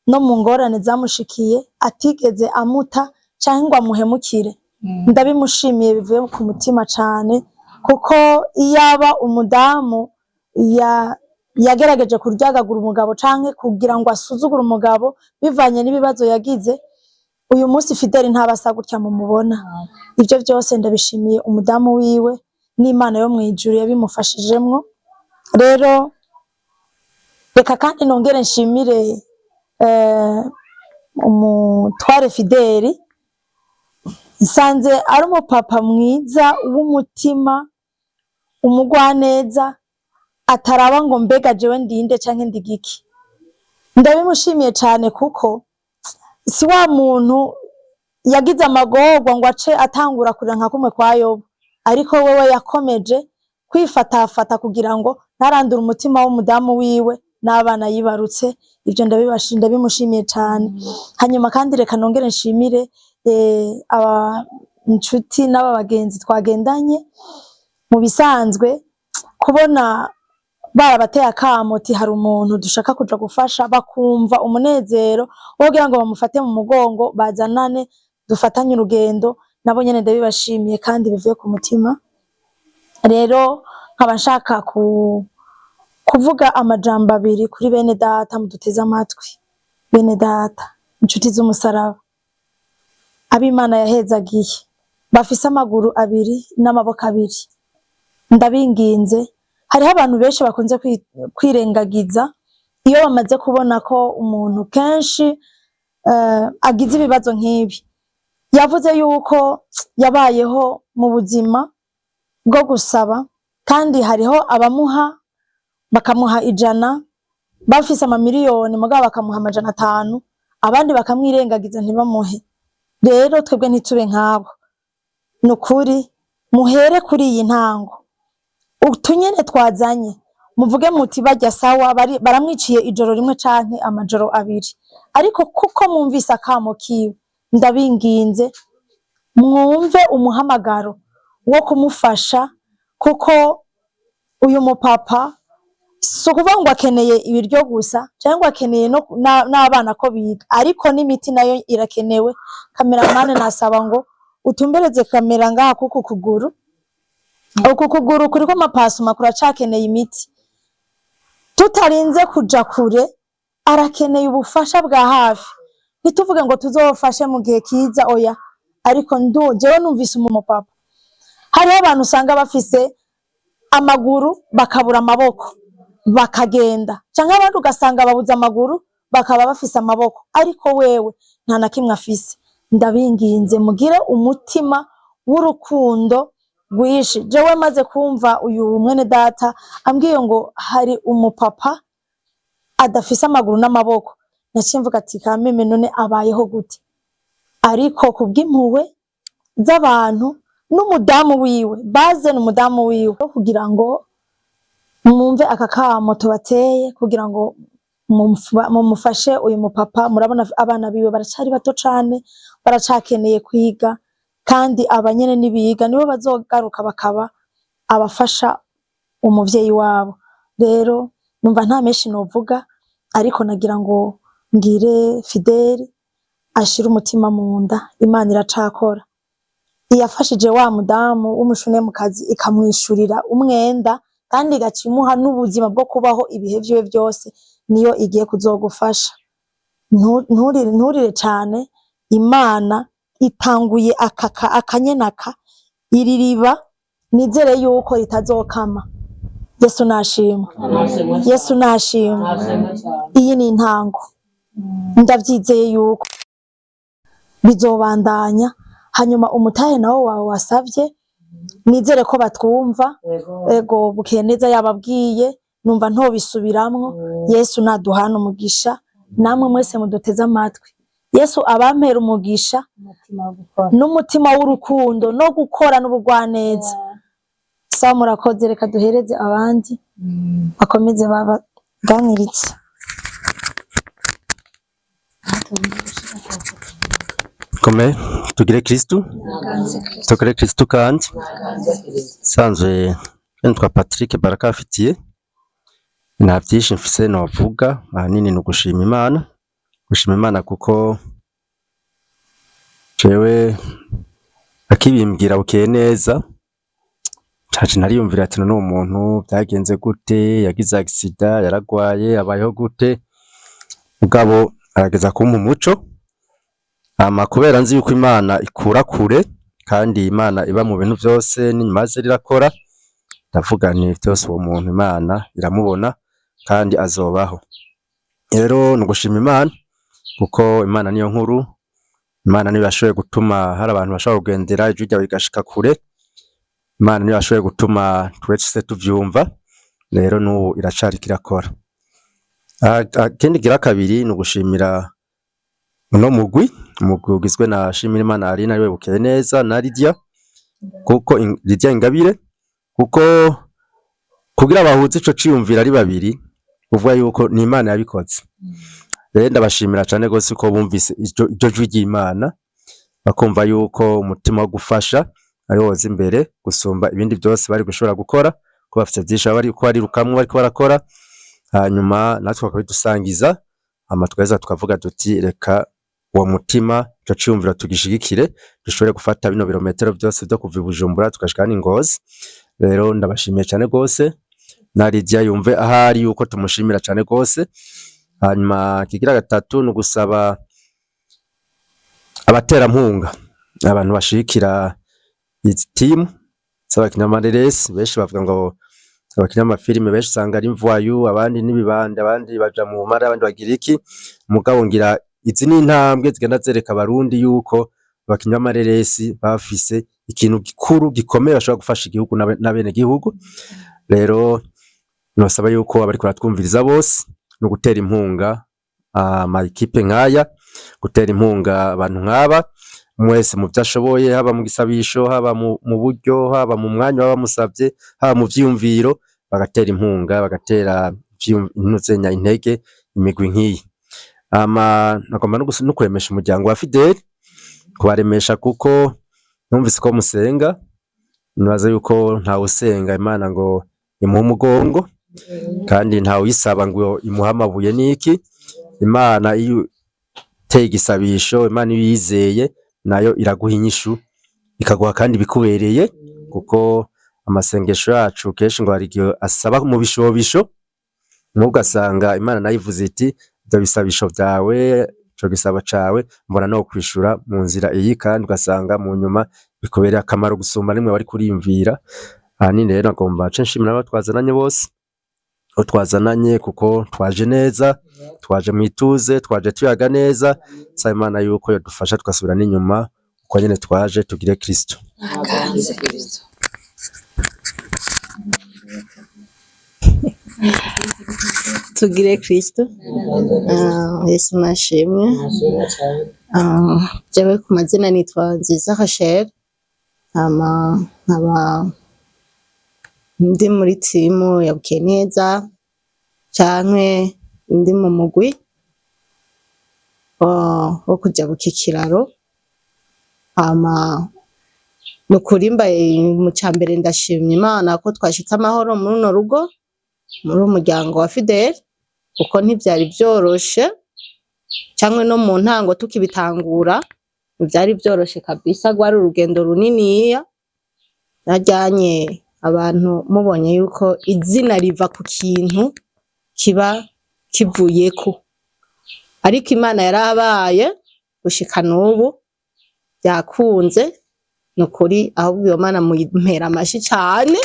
no mu ngorane zamushikiye, atigeze amuta canke ngo amuhemukire. Ndabimushimiye bivuye ku mutima cane, kuko iyaba umudamu yagerageje kuryagagura umugabo canke kugira ngo asuzugure umugabo bivanye n'ibibazo yagize, uyu munsi Fideli ntaba asa gutya mumubona. Ibyo byose ndabishimiye umudamu wiwe n'Imana yo mw'ijuru yabimufashijemwo. Rero reka kandi nongere nshimire umutware Fideli. Nsanze ari umupapa mwiza w'umutima, umugwaneza, ataraba ngo mbega jewe ndinde canke ndigiki. Ndabimushimiye cane, kuko si wa muntu yagize amagorwa ngo ace atangura kurira nka kumwe kwa Yobu, ariko wewe yakomeje kwifatafata kugira ngo ntarandure umutima w'umudamu wiwe n'abana yibarutse. Ibyo ndabimushimiye cane. Hanyuma kandi reka nongere nshimire aba inshuti n'aba bagenzi twagendanye. Mu bisanzwe kubona barabateye akamo uti hari umuntu dushaka kuja gufasha, bakumva umunezero wo kugira ngo bamufate mu mugongo, bazanane dufatanye urugendo, nabo nyene ndabibashimiye kandi bivuye ku mutima. Rero nkaba nshaka kuvuga amajambo abiri kuri bene data muduteze amatwi. Bene data, inshuti z'umusaraba, ab'Imana yahezagiye bafise amaguru abiri n'amaboko abiri, ndabinginze. Hariho abantu benshi bakunze kwirengagiza iyo bamaze kubona ko umuntu kenshi agize ibibazo nk'ibi. Yavuze yuko yabayeho mu buzima bwo gusaba, kandi hariho abamuha bakamuha 100, bafise amamiliyoni mugabo bakamuha 500, abandi bakamwirengagiza ntibamuhe. Rero twebwe ntitube nk'abo, nukuri muhere kuri iyi ntango utunyene twazanye, muvuge muti barya sawa baramwiciye ijoro rimwe canke amajoro abiri, ariko kuko mwumvise akamo kiwe, ndabinginze mwumve umuhamagaro wo kumufasha, kuko uyu mupapa si ukuvuga ngo akeneye ibiryo gusa cyangwa ngo akeneye n'abana ko biga, ariko n'imiti nayo irakenewe. Kameramani, nasaba ngo utumbereze kamera ngaha kuku kuguru. Uku kuguru kuriko amapasuma kuracakeneye imiti. Tutarinze kuja kure, arakeneye ubufasha bwa hafi. Ntituvuge ngo tuzofashe mu gihe kiza, oya, ariko ndu jewe numvise umupapa, hariho abantu usanga bafise amaguru bakabura amaboko bakagenda, canke abandi ugasanga babuze amaguru bakaba bafise amaboko, ariko wewe nta na kimwe afise. Ndabinginze mugire umutima w'urukundo rwinshi. Jewe maze kumva uyu mwene data ambwiye ngo hari umupapa adafise amaguru n'amaboko, naciye mvuga ati kameme, none abayeho gute? Ariko kubw'impuhwe z'abantu N'umudamu wiwe baze, n'umudamu wiwe, kugira ngo mwumve aka kamo tubateye, kugira ngo mumufashe uyu mupapa. Murabona abana biwe baracari bato cane, baracakeneye kwiga, kandi abanyene nibiga nibo bazogaruka bakaba abafasha umuvyeyi wabo. Rero numva nta menshi novuga, ariko nagira ngo mbwire Fideli ashire umutima mu nda. Imana iracakora. Iyafashije wa mudamu w'umushunemukazi ikamwishurira umwenda, kandi igaca imuha n'ubuzima bwo kubaho ibihe vyiwe vyose, niyo igiye kuzogufasha. Nturire, nturire cane. Imana itanguye akaka akanyenaka iri riba, nizere yuko ritazokama. Yesu nashimwe, Yesu nashimwe. Iyi ni intango, ndavyizeye yuko bizobandanya. Hanyuma umutahe nawo wawe wasavye, nizere ko batwumva. Ego, bukeye neza yababwiye, numva ntobisubiramwo. Yesu naduhana umugisha, namwe mwese muduteze amatwi. Yesu abampera umugisha n'umutima w'urukundo no gukora n'ubugwaneza. Sawa, murakoze. Reka duhereze abandi bakomeze babaganiritse. Kome tugire Kristu, tugire Kristu. Kandi sanzwe nitwa Patrick Baraka afitiye, nta byinshi mfise novuga, ahanini ni ugushima Imana, gushima Imana kuko jewe akibimbwira bukeye neza caje nariyumvira ati none uwo muntu byagenze gute, yagize accident, yaragwaye, abayeho gute? Mugabo arageza kumpa umuco. Hama kubera nzi yuko Imana ikura kure, kandi Imana iba mu bintu byose n'inyuma ze rirakora, ndavuga nti byose uwo muntu Imana iramubona kandi azobaho. Rero ni ugushima Imana kuko Imana niyo nkuru, Imana niyo yashoboye gutuma hari abantu bashobora kugendera ijwi ryawe rigashika kure, Imana niyo yashoboye gutuma twese tuvyumva, rero n'ubu iracariko irakora. Ikindi gira kabiri ni ugushimira uno mugwi, umugwi ugizwe na Shimirimana Aline ariwe Bukeye neza na Lydia, kuko Lydia Ingabire, kuko kugira bahuze ico ciyumvira ari babiri, uvuga yuko ni Imana yabikoze. Rero ndabashimira cane gose ko bumvise iryo jwi ry'Imana, bakumva yuko umutima wo gufasha ari wo woza imbere gusumba ibindi byose bari gushobora gukora, ko bafite vyinshi baba bariko barirukamwo bariko barakora, hanyuma natwe bakabidusangiza, hama tugaheza tukavuga duti reka uwo mutima, ico ciyumviro tugishigikire, dushobore gufata bino birometero byose vyo kuva i Bujumbura tugashika hano i Ngozi. Rero ndabashimiye cane gose, na Lydia yumve ahari yuko tumushimira cane gose. Hanyuma kigira gatatu ni ugusaba abaterankunga, abantu bashigikira izi timu z'abakinyamareresi. Benshi bavuga ngo abakinya amafilime benshi usanga ari imvwayu, abandi n'ibibande, abandi baja mu mara, abandi bagira iki. Mugabo ngira izi ni intambwe zigenda zereka abarundi yuko abakinya amareresi bafise ikintu gikuru gikomeye bashobora gufasha igihugu n'abene gihugu. Rero nosaba yuko abariko baratwumviriza bose no gutera impunga ama ekipe nkaya, gutera impunga abantu nk'aba mwese mu vyo ashoboye, haba mu gisabisho, haba mu buryo, haba mu mwanya baba bamusavye, haba mu vyiyumviro, bagatera impunga, bagatera intuzenya intege imigwi nk'iyi. Hama nagomba no kuremesha umuryango wa Fidel, kubaremesha kuko numvise ko musenga, nibaza yuko ntawe usenga Imana ngo imuhe umugongo, kandi ntawe uyisaba ngo imuhe amabuye n'iki. Imana iyo uteye igisabisho, Imana iyo uyizeye nayo iraguha inyishu, ikaguha kandi ibikubereye, kuko amasengesho yacu kenshi ngo hari igihe asaba mu bishobisho, ugasanga Imana nayo ivuze iti ibyo bisabisho byawe, ico gisabo cawe mbona no kwishura mu nzira iyi, kandi ugasanga mu nyuma bikubereye akamaro gusumba nimwe wari kuriyumvira. Ahanini rero nagomba nce nshimira abo twazananye bose, abo twazananye kuko twaje neza, twaje mwituze, twaje tuyaga neza. Saba Imana yuko yodufasha tugasubira n'inyuma uko nyene twaje. Tugire Kristo. Tugire Kristo. Yesu nashimwe. Jewe ku mazina nitwa Nziza Rachel. Hama nkaba ndi muri timu ya Bukeneza canke ndi mu mugwi wo kujabuka ikiraro. Hama nukuri mbaye mu cambere ndashimye Imana ko twashitse amahoro muri runo rugo, muri uyu muryango wa Fidele, kuko ntivyari vyoroshe, canke no mu ntango tukibitangura ntivyari vyoroshe kabisa, rwari urugendo runiniya. Najyanye abantu mubonye yuko izina riva ku kintu kiba kivuyeko, ariko Imana yarabaye gushika n'ubu byakunze. Nukuri ahubwo iyo Mana muyimpera amashi cane,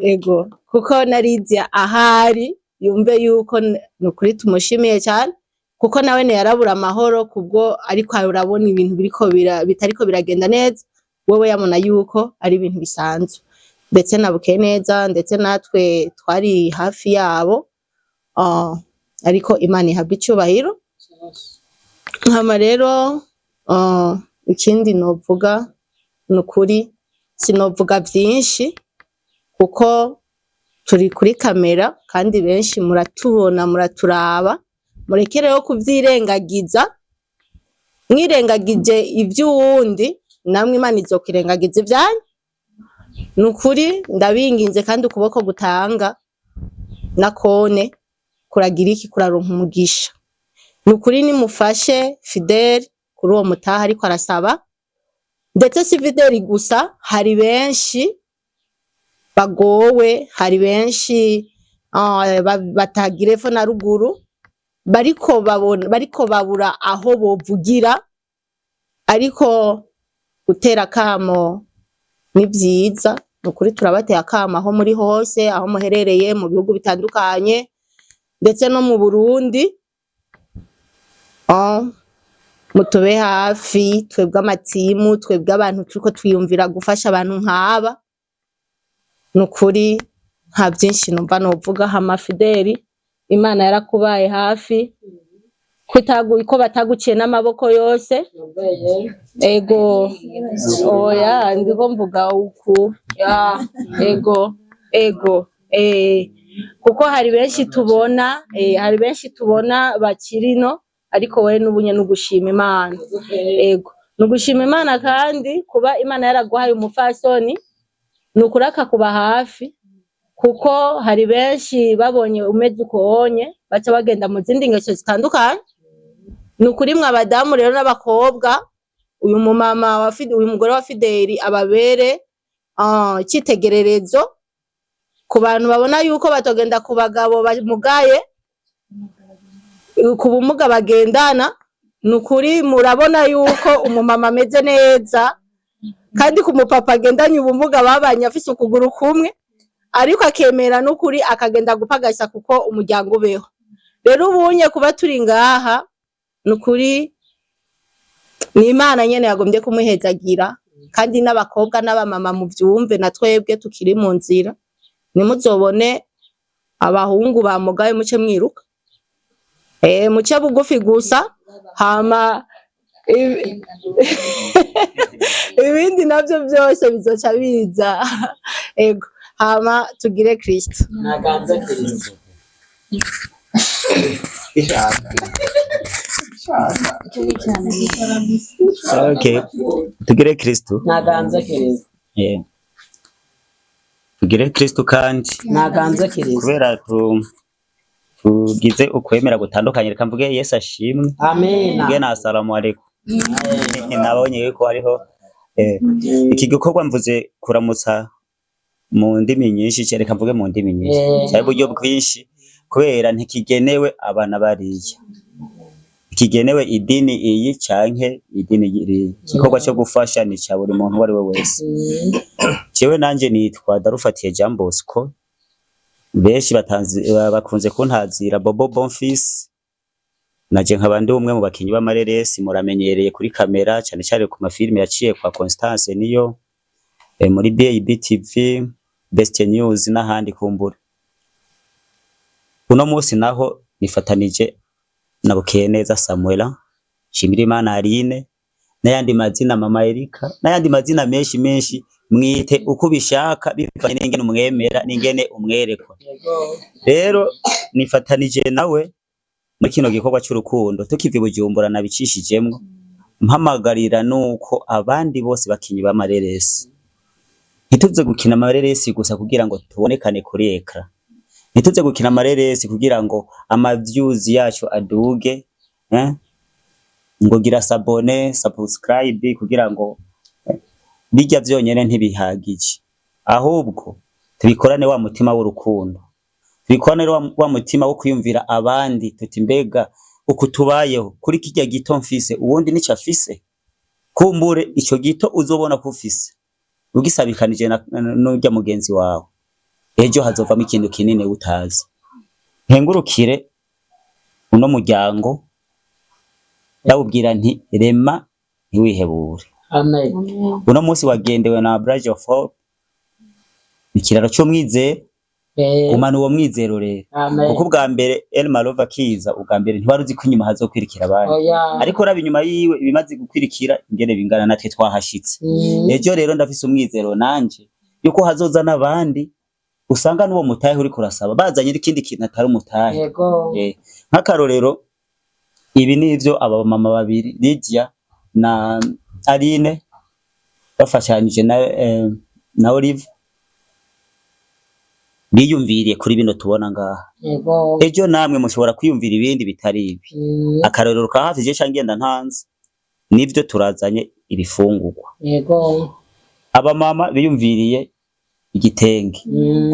ego, kuko narizya ahari yumve yuko nukuri tumushimiye cyane, kuko nawe yarabura amahoro kubwo, ariko urabona ibintu biriko bitariko biragenda neza, wewe yabona yuko ari ibintu bisanzwe. Ndetse na Bukeneza, ndetse natwe twari hafi yabo, ariko Imana ihabwa icubahiro. Hama rero ikindi novuga, nukuri sinovuga vyinshi kuko turi kuri kamera kandi benshi muratubona, muraturaba. Mureke rero kuvyirengagiza, mwirengagije ivy'uwundi namwe Imana izokwirengagiza ivyanyu. Nukuri ndabinginze, kandi ukuboko gutanga nakone kuragira iki, kuraronka umugisha. Nukuri nimufashe Fidel kuri uwo mutaha ariko arasaba, ndetse si Fidel gusa, hari benshi bagowe, hari benshi batagira epfo na ruguru, bariko babona, bariko babura aho bovugira. Ariko gutera akamo ni vyiza, nukuri turabateye akamo aho muri hose, aho muherereye mu bihugu bitandukanye ndetse no mu Burundi, mutube hafi twebwe amatimu, twebwe abantu turiko twiyumvira gufasha abantu nk'aba. Nukuri nta byinshi numva novuga. Hama Fideli, Imana yarakubaye hafi, ko bataguciye n'amaboko yose. Ego, oya, ndiko mvuga uku ya, ego ego, kuko hari benshi tubona, hari benshi tubona bakirino, ariko wewe n'ubunye n'ugushima Imana. Ego, nugushima Imana, kandi kuba Imana yaraguhaye umufasoni nukuri akakuba hafi, kuko hari benshi babonye umeze uko wonye baca bagenda mu zindi ngeso zitandukanye. Nukuri mwe abadamu rero n'abakobwa, uyu mumama wa Fide, uyu mugore wa Fideli ababere icyitegererezo ku bantu babona yuko batogenda ku bagabo bamugaye, ku bumuga bagendana. Nukuri murabona yuko umumama ameze neza, kandi ku mupapa agendanye ubumuga babanye afise ukuguru kumwe, ariko akemera n'ukuri akagenda gupagasa kuko umuryango ubeho. Rero ubunye kuba turi ngaha, nukuri ni Imana nyene yagombye kumuhezagira. Kandi n'abakobwa n'abamama muvyumve, na twebwe tukiri mu nzira, nimuzobone abahungu bamugaye muce mwiruka, muce bugufi gusa, hama ibindi navyo byose bizoca biza. Ego, hama tugire Kristo. Naganze Kristo. Okay. Tugire Kristo. Naganze Kristo. Tugire Kristo kandi. Naganze Kristo. Kubera tugize ukwemera gutandukanye, reka mvuge Yesu ashimwe. Amina. Mvuge na asalamu alaikum. Nabonye yuko hariho iki gikorwa mvuze kuramutsa mu ndimi nyinshi, reka mvuge mu ndimi nyinshi cyari uburyo bwinshi, kubera ntikigenewe abana bariya, kigenewe idini iyi canke idini iriya. Igikorwa cyo gufasha ni ca buri muntu uwo ari we wese. Jewe nanje nitwa Darufatiye Jean Bosco, benshi bakunze kuntazira Bobo Bonfils, naje nkaba ndi umwe mu bakinyi b'amareresi muramenyereye kuri kamera, cyane cyane ku mafilime yaciye kwa Constance niyo, muri BAB TV, Best News n'ahandi kumbura. Uno munsi naho nifatanije na Bukeneza Samuela, Nshimirimana Aline N'ayandi mazina mama Erika, n'ayandi mazina menshi menshi, mwite uko ubishaka bivanye n'ingene umwemera n'ingene umwerekwa. Rero nifatanije nawe muri kino gikorwa c'urukundo, tukiva i Bujumbura nabicishijemwo, mpamagarira nuko abandi bose bakinyi b'amareresi, ntituze gukina amareresi gusa kugira ngo tubonekane kuri écran, ntituze gukina amareresi kugira ngo ama views yacu aduge, ngo gira s'abonner, subscribe, kugira ngo bijya vyonyene ntibihagije, ahubwo tubikorane wa mutima w'urukundo, tubikorane wa mutima wo kwiyumvira abandi, tuti mbega uku tubayeho kuri kirya gito mfise, uwundi nico afise? Kumbure ico gito uzobona ko ufise ugisabikanije n'urya mugenzi wawe, ejo hazovamo ikintu kinini utazi. Nkengurukire uno muryango, ndawubwira nti rema ntiwihebure. Amen. Uno munsi wagendewe na Bridge of Hope, ikiraro c'umwizero. Gumana uwo mwizero rero. Amen. Kuko ubwa mbere Elma Love akiza, ubwa mbere ntiwari uzi ko inyuma hazokwirikira abandi. Oya. Ariko raba inyuma yiwe ibimaze gukwirikira ingene bingana, natwe twahashitse. Ejo rero ndafise umwizero nanje yuko hazoza n'abandi, usanga n'uwo mutahe uriko urasaba bazanye n'ikindi kintu atari umutahe. Nk'akarorero ibi nivyo aba mama babiri Lydia na Aline bafashanyije na Olive biyumviriye kuri bino tubona ngaha. Ejo namwe mushobora kwiyumvira ibindi bitari ibi. Akarorero ka hafi je ca ngenda ntanze, nivyo turazanye ibifungurwa. Abamama biyumviriye igitenge.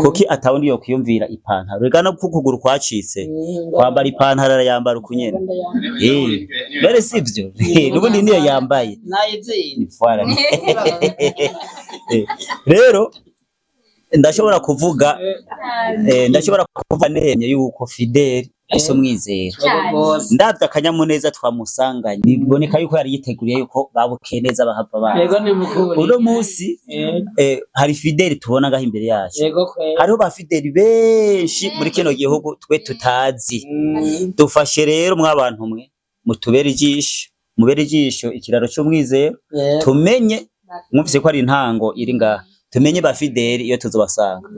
Kuki atawundi yo kwiyumvira ipantaro? Rega no kukuguru kwacitse, kwambara ipantaro arayambara ukunyene. Mbere sivyo, n'ubundi niyo yambaye. Nayizindi. Voilà. Rero ndashobora kuvuga nemye yuko Fidel afise umwizero. Rwose. Ndavye akanyamuneza twamusanganye, biboneka yuko yari yiteguriye yuko babukeye neza bahava baza. Yego, ni mukuri. Uno munsi hari Fidel tubona ngaho imbere yacu. Yego kwe. Hariho ba Fidel benshi muri kino gihugu twe tutazi. Dufashe rero mwabantu mwe, mutubere ijisho, mubere ijisho ikiraro c'umwizero. Tumenye, mwumvise ko ari intango iri ngaha, tumenye ba Fideli iyo tuzobasanga,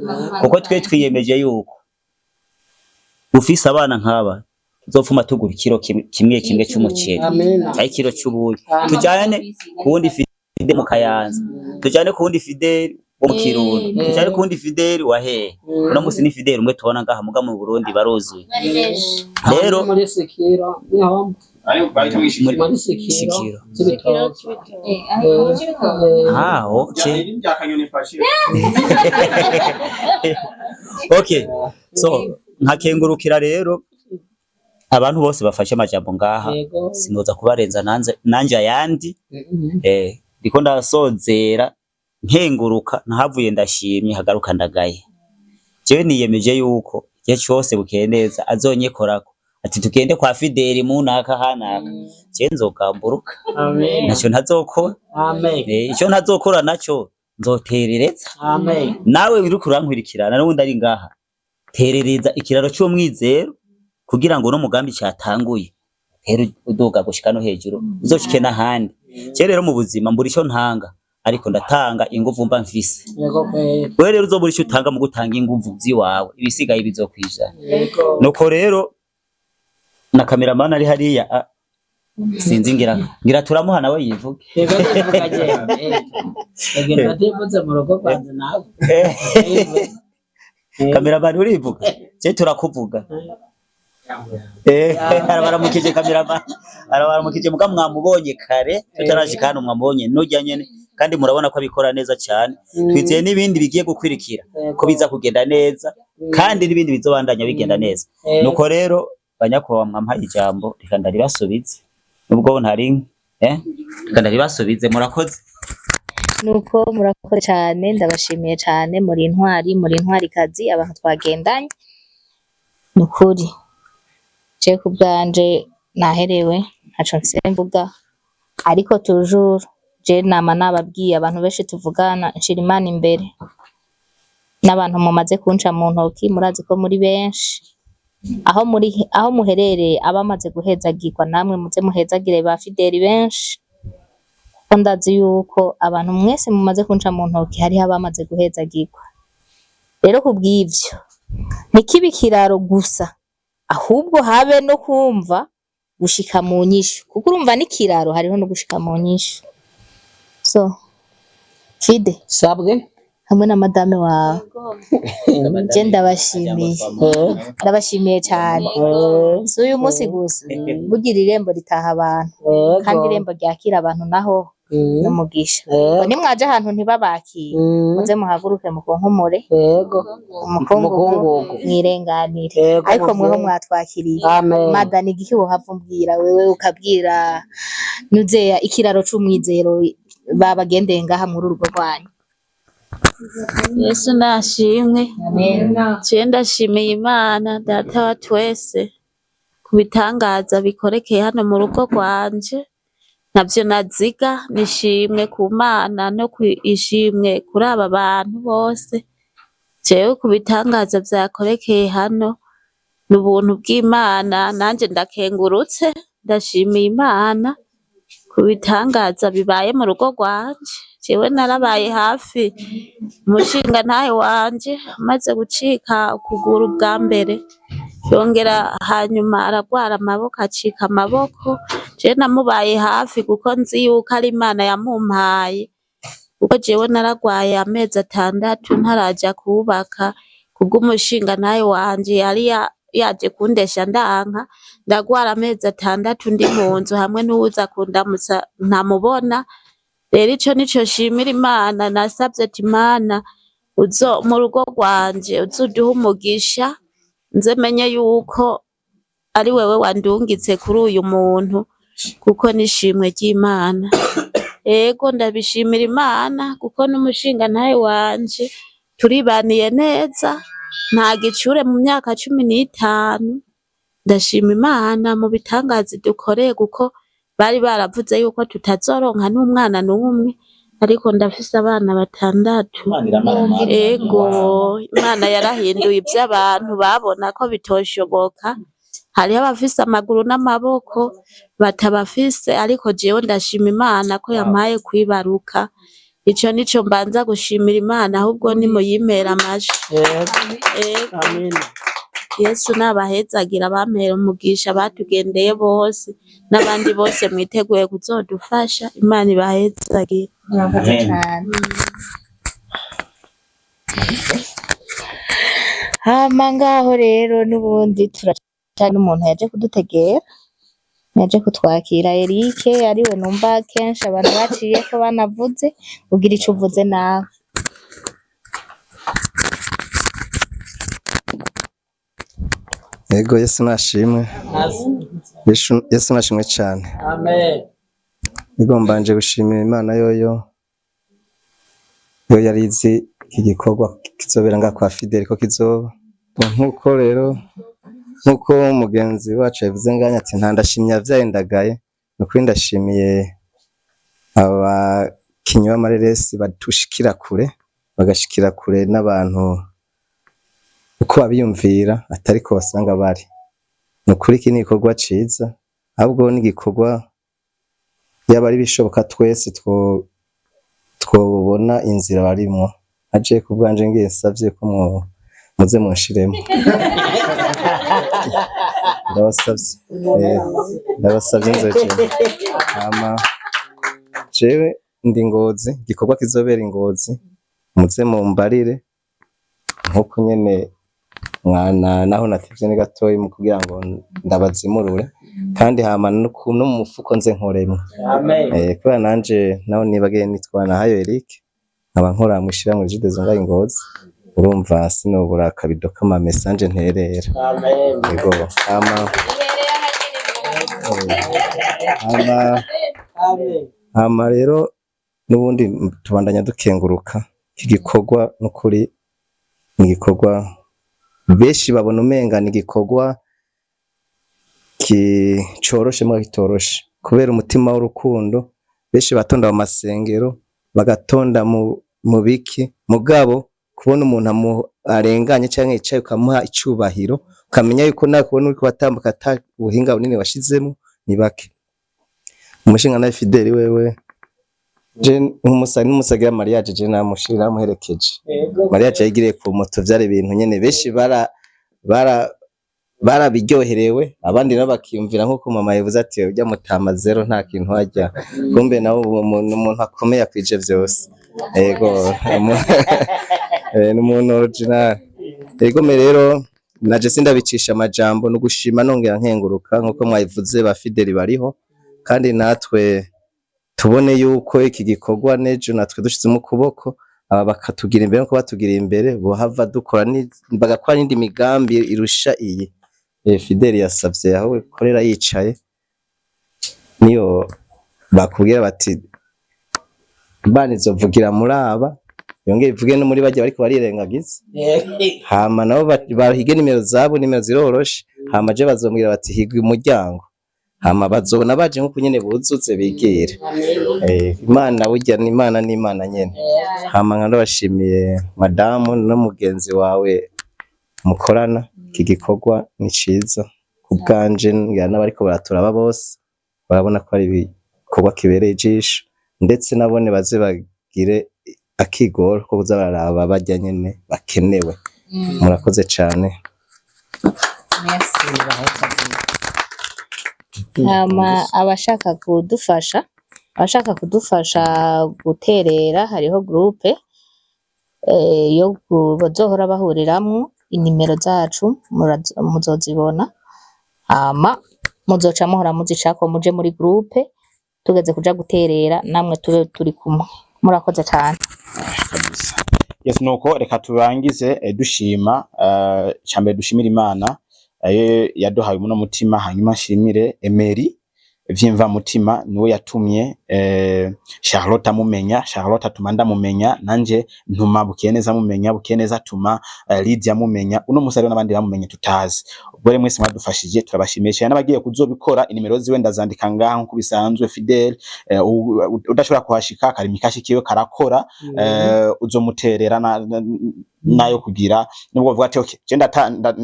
kuko twe twiyemeje yuko ufise abana nk'aba tuzopfuma tugura ikiro kimwe kimwe kimwe c'umuceri Amina. cyangwa ikiro c'ubuyi, Amen. tujane ku wundi Fideli mu Kayanza, tujane ku wundi Fideli wo mu Kirundo, tujane ku wundi Fideli wa hehe. Uno musi ni Fideli umwe tubona ngaha, muga mu Burundi baruzuye rero. Muri Sikiro niho, muri Sikiro. Sikiro. Cibitoke. Ah, okay. Okay, so nkakengurukira rero abantu bose bafashe amajambo ngaha. Sinoza kubarenza nanze nanje ayandi. Ndiko ndasozera nkenguruka, ntahavuye ndashimye, hagaruka ndagaye. Jewe niyemeje yuko igihe cose bukeye neza azonyekorako ati tugende kwa Fideli munaka hanaka, jewe nzogamburuka. Amen. Naco ntazokora. Amen. Ico ntazokora naco nzoterereza. Amen. Nawe uriko urankurikirana n'ubundi ari ngaha, terereza ikiraro c'umwizero kugira ngo n'umugambi cyatanguye rero uduga gushika no hejuru, uzoshike n'ahandi. Je rero mu buzima mbura ico ntanga, ariko ndatanga inguvu mba mfise. Yego kwe. Wewe rero uzobura ico utanga mu gutanga inguvu ziwawe, ibisigaye bizokwijana. Nuko rero na cameraman ari hariya, sinzi, ngira turamuha nawe yivuge. Yego, ndivuga jewe. Egenda ndivuze mu rugo rwanjye nawe. Cameraman urivuga, je turakuvuga. Arabaramukije cameraman, arabaramukije. Muga mwamubonye kare tutarashika hano, mwamubonye nurya nyene, kandi murabona ko abikora neza cyane. Twizeye n'ibindi bigiye gukwirikira ko biza kugenda neza, kandi n'ibindi bizobandanya bigenda neza. Nuko rero banyakubahwa, mwampaye ijambo, reka ndaribasubize nubwo ntari, reka ndaribasubize. Murakoze. Nuko murakoze cyane, ndabashimiye cyane, muri intwari, muri intwarikazi, abantu twagendanye. Ni ukuri je ku bwanje naherewe, ntaco mfise mvuga, ariko toujours je nama nababwiye abantu benshi tuvugana, nshira Imana imbere n'abantu mumaze kunca mu ntoki, murazi ko muri benshi aho muri, aho muherereye, abamaze guhezagirwa namwe muze muhezagire ba Fideli benshi. Ko ndazi yuko abantu mwese mumaze kunca mu ntoki hariho abamaze guhezagirwa. Rero kubw'ivyo ntikibe ikiraro gusa, ahubwo habe no kumva gushika mu nyishu, kuko urumva n'ikiraro hariho no gushika mu nyishu. So Fide, Sabwe. hamwe na madame wawe, je ndabashimiye, ndabashimiye cyane. Si uyu munsi gusa, bugira irembo ritaha abantu, kandi irembo ryakira abantu naho n'umugisha. Ngo nimwaje ahantu ntibabakire, muze muhaguruke mukunkumure umukungugu, Umukungugu. mwirenganire. Yego, Ariko mweho muvyeyi. mwatwakiriye. Amen. Mada, ni igiki wohava umbwira wewe ukabwira nuzeya ikiraro c'umwizero babagendeye ngaha muri urwo rwanyu? Yesu nashimwe. Amen. Je ndashimiye Imana data wa twese ku bitangaza bikorekeye hano mu rugo rwanje, ntavyo naziga. Nishimwe ku Mana no ku ishimwe kuri aba bantu bose. Jewe ku bitangaza vyakorekeye hano ni ubuntu bw'Imana, nanje ndakengurutse, ndashimiye Imana ku bitangaza bibaye mu rugo rwanje. Jewe narabaye hafi umushingantahe wanje amaze gucika ukuguru bwa mbere, yongera hanyuma aragwara amaboko, acika amaboko. Je namubaye hafi kuko nzi yuko ari Imana yamumpaye, kuko jewe naragwaye amezi 6 ntaraja kubaka, kubw'umushingantahe wanje yari yaje kundesha ndanka. Ndagwara amezi 6 ndi mu nzu, hamwe n'uwuza kundamutsa ntamubona. Rero ico nico nshimira Imana. Nasavye ati: Imana, uzo mu rugo rwanje uzoduhe umugisha, nze menye yuko ari wewe wandungitse kuri uyu muntu, kuko nishimwe ry'Imana. Ego, ndabishimira Imana kuko n'umushingantahe wanje turibaniye neza, nta gicure mu myaka 15. Ndashima Imana mu bitangaza dukoreye, kuko bari baravuze yuko tutazoronka n'umwana n'umwe, ariko ndafise abana 6. Ego, Imana yarahinduye ivyo abantu babona ko bitoshoboka. Hariho abafise amaguru n'amaboko batabafise, ariko jewe ndashima Imana ko yampaye kwibaruka. Ico nico mbanza gushimira Imana, ahubwo nimuyimpera amashi. Ego. Amina. Yesu nabahezagira, abampera umugisha, batugendeye bose n'abandi bose mwiteguye kuzodufasha, Imana ibahezagire. Murakoze cyane. Hama ngaho rero n'ubundi turaca n'umuntu yaje kudutegera, yaje kutwakira, Eric, ariwe numva kenshi abantu baciye ko banavuze. Ugira ico uvuze nawe. Yego, Yesu nashimwe. Yesu nashimwe cyane. Amen. Yego, mbanje gushimira Imana yoyo yo yari izi iki gikorwa kizobera ngaha kwa Fidel ko kizoba. Nkuko rero, nkuko mugenzi wacu yabivuze nganya ati nta ndashimye yavyaye ndagaye, nukuri ndashimiye abakinyi b'amareresi badushikira kure, bagashikira kure n'abantu uko babiyumvira atariko basanga bari. Nukuri iki ni igikorwa ciza, ahubwo ni igikorwa yaba ari bishoboka twese twobona inzira barimwo. Aje ku bwanje ngiye nsavye ko muze munshiremo. Ndabasavye, ndabasavye nzoje. Hama jewe ndi Ngozi, igikorwa kizobera i Ngozi, muze mumbarire nkuko nyene mwana naho natevye ni gatoyi mu kugira ngo ndabazimurure, kandi hama no mu mufuko nze nkoremwo. Amen. Kubera nanje naho nibagiye nitwa Nahayo Eric, nkaba nkora mw'ishirahamwe Regideso ngaha i Ngozi, urumva sinobura akabido k'amamesa nje nterera. Amen. Yego, hama Amen. hama rero n'ubundi tubandanya dukenguruka iki gikorwa. N'ukuri ni igikorwa benshi babona umenga ni igikorwa coroshe, mugabo kitoroshe, kubera umutima w'urukundo. Benshi batonda mu masengero, bagatonda mu biki, mugabo kubona umuntu arenganye canke yicaye ukamuha icubahiro, ukamenya yuko nawe kubona uriko watambuka ata buhinga bunini washizemo, ni bake. Umushingantahe Fideli wewe Je nk'umusani n'umusagira mariage, je namushira namuherekeje. Mariage yayigiriye ku moto, vyari ibintu nyene benshi bara barabiryoherewe, abandi nabo bakiyumvira nk'uko mama yavuze ati ujya mutama zero nta kintu hajya, kumbe nawe uwo muntu, umuntu akomeye akwije vyose. Yego, ni umuntu original. Yego, me rero naje sindabicisha amajambo, no gushima nongera nkenguruka nkuko mwabivuze, ba Fideli bariho, kandi natwe tubone yuko iki gikorwa nejo natwe dushizemo ukuboko, aba bakatugira imbere nkuko batugira imbere, bohava dukora bagakora n'indi migambi irusha iyi. Fideli yasavye aho ikorera yicaye, niyo bakubwira bati Imana izovugira muri aba, yongere ivuge no muri barya bariko barirengagiza, hama nabo bahige nimero zabo, nimero ziroroshe, hama je bazombwira bati higa umuryango, hama bazobona baje nkuko nyene buzuze bigire. Imana burya ni Imana, ni Imana nyene. Hama nka ndabashimiye madamu n'umugenzi wawe mukorana iki gikorwa, ni ciza ku bwanje, ngira n'abariko baraturaba bose barabona ko ari ibikorwa kibereye ijisho, ndetse nabone baze bagire akigoro ko kuza bararaba barya nyene bakenewe. Murakoze cane. Merci. Hama abashaka kudufasha guterera, hariho groupe yo bazohora bahuriramwo, inimero zacu muzozibona, hama muzoca muhora muzicako muje muri groupe, tugeze kuja guterera namwe tube turi kumwe. Murakoze cane. Kabisa, yes. Nuko reka turangize dushima, cyambere dushimira Imana yaduhaye muno mutima, hanyuma nshimire Emery vyimva mutima, niwe yatumye Charlotte amumenya, Charlotte atuma ndamumenya, nanje ntuma Bukeneza amumenya, Bukeneza atuma Lydia amumenya, uno musi hariho n'abandi bamumenye tutazi. Ubwo rero mwese mwadufashije turabashimiye cyane, n'abagiye kuzobikora inimero ziwe ndazandika ngaha nkuko bisanzwe. Fidel, udashobora kuhashika karimi kashikiwe karakora, uzomuterera nayo kugira nubwo bavuga ati okay, je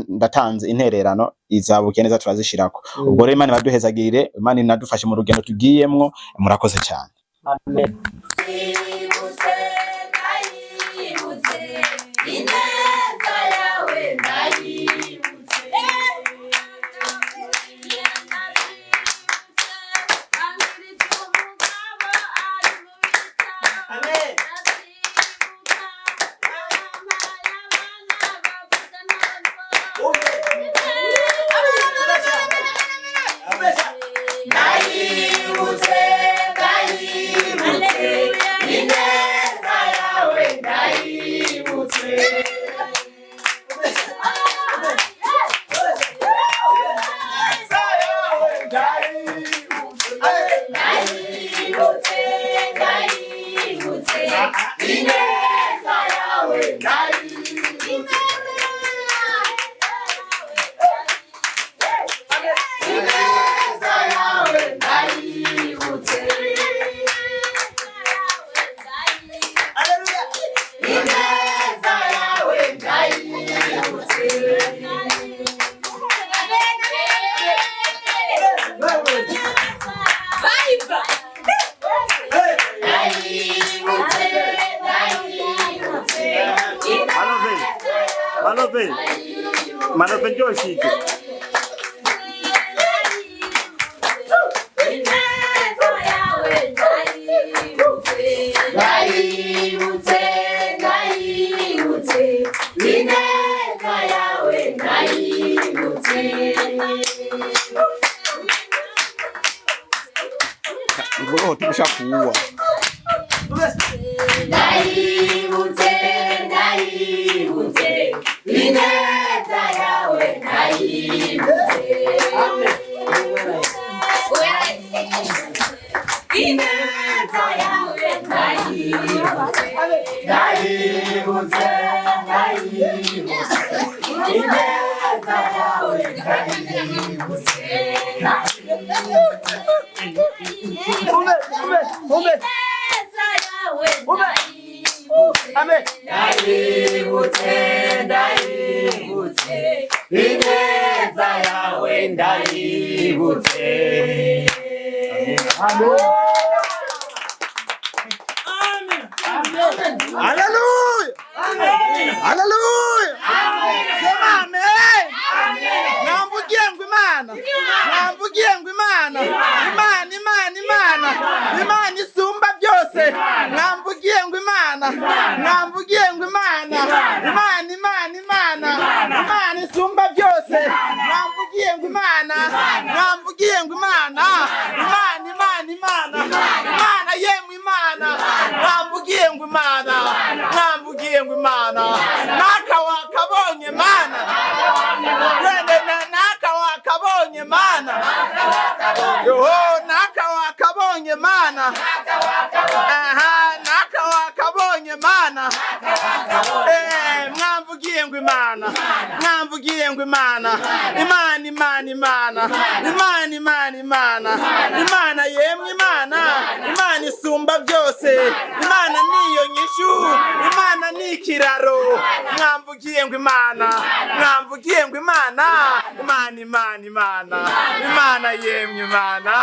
ndatanze intererano iza Bukeneza turazishirako. Ubwo rero Imana ibaduhezagirire, Imana inadufashe mu rugendo tugiyemwo. Murakoze cyane. Amen. Ndayibutse, ineza yawe ndayibutse. Umugabo ari mu bitaro, ndabyibuka abampaye abana bavuga ntabwo. Ndayibutse, ndayibutse, ineza yawe ndayibutse. Ndayibutse, ndayibutse, ineza yawe ndayibutse. Ineza yawe ndayibutse. Ineza yawe ndayibutse. Ndayibutse, ndayibutse. Malove, Malove, Malove, njoo shike. Ineza yawe ndayibutse. Ndayibutse, ndayibutse, ineza yawe ndayibutse. Roho tumeshakuua. Ndayibutse, ndayibutse, ineza yawe ndayibutse. Ineza yawe ndayibutse. Ndayibutse, ndayibutse, ineza yawe ndayibutse. Ume, ume, ume. Ineza yawe ndayibutse. Amen. Ndayibutse, ndayibutse, ineza yawe ndayibutse. Amen. Haleluya. Haleluya. Sema amen. Namvugiye ngo Imana. Namvugiye ngo Imana. Imana, Imana, Imana. Imana isumba byose. Namvugiye ngo Imana. Namvugiye ngo Imana. Imana, Imana, Imana. Imana isumba byose. Namvugiye ngo Imana. Namvugiye ngo Imana. Imana, Imana, Imana. Imana yemwe Imana. Namvugiye ngo Imana. Namvugiye ngo Imana. Naka wakabonye Mana. Wende naka wakabonye Mana. Yoho naka wakabonye Mana. Aha naka wakabonye Mana. Mwamvugiye ngo Imana. Mwamvugiye ngo Imana. Imana, Imana, Imana. Imana, Imana, Imana. Imana yemwe Imana. Imana isumba byose. Imana niyo nyishu. Imana ni ikiraro. Mwamvugiye ngo Imana. Mwamvugiye ngo Imana. Imana, Imana, Imana. Imana yemwe Imana.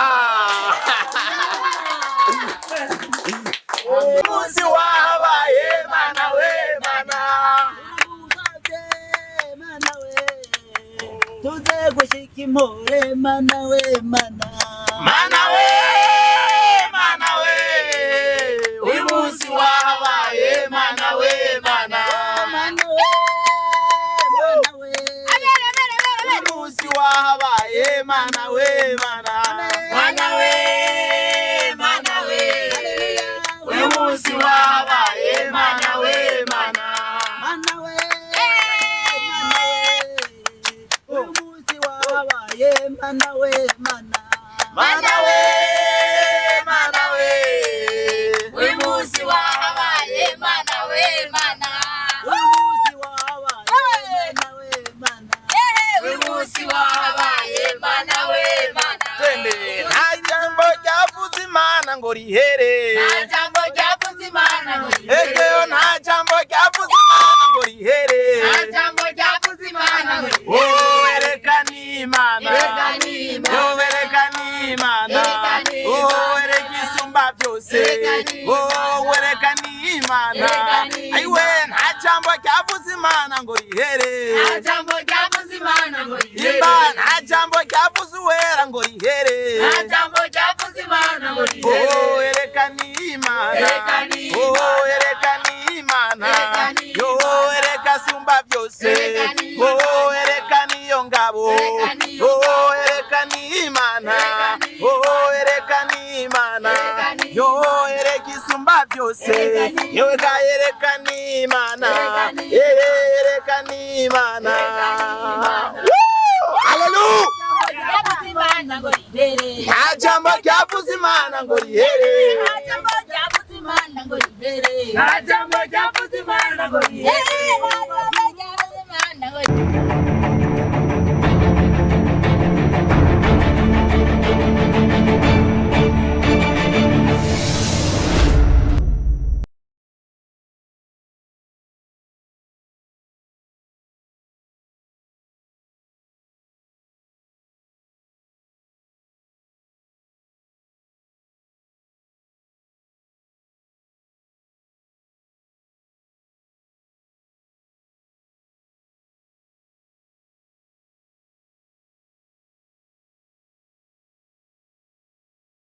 Umunsi wabaye Mana we Mana. Tuze gushika impore Mana we Mana. Mana we Mana we. Uyu munsi wabaye Mana we Mana. Mana we Mana we. Uyu munsi wabaye Mana we Mana. Mana we Mana we. Uyu munsi wabaye Mana we Mana. Mana we Mana we. Uyu munsi wabaye Mana we Mana. Mana we Mana we. Uyu munsi wabaye Mana we Mana. Uyu munsi wabaye Mana we Mana. Uyu munsi wabaye Mana we Mana. Twende. Nta jambo ryavuze Imana ngo rihere. Nta jambo ryavuze Imana ngo rihere. Egeyo nta jambo ryavuze Imana ngo rihere. Nta jambo ryavuze Imana ngo rihere. Oh, erekana Imana. Erekana Imana. Oh, erekana Imana. Erekana Imana. Oh, ereka isumba byose. Erekana Imana. Oh, erekana Imana. Erekana Imana. Aiwe nta jambo ryavuze Imana ngo rihere. Nta jambo ryavuze Imana ngo rihere. Imba nta jambo ryavuze Uwera ngo rihere. Nta jambo ryavuze Imana ngo rihere. Oh, erekana Imana. Erekana Imana. Oh, erekana Imana. Erekana Yo, Imana. ereka sumba byose. Erekana Imana. Oh, erekana iyo ngabo. Erekana iyo Oh, ngabo. erekana Imana. Erekana Oh, erekana Imana. Erekana Yo, ereka isumba byose. Erekana Yewe ga erekana Imana. Erekana Erekana Imana. Erekana Imana. Woo! Hallelujah. Ryavuze Imana ngo rihere. Nta jambo ryavuze Imana ngo rihere. Nta jambo ryavuze Imana ngo rihere. Nta jambo ryavuze Imana ngo rihere.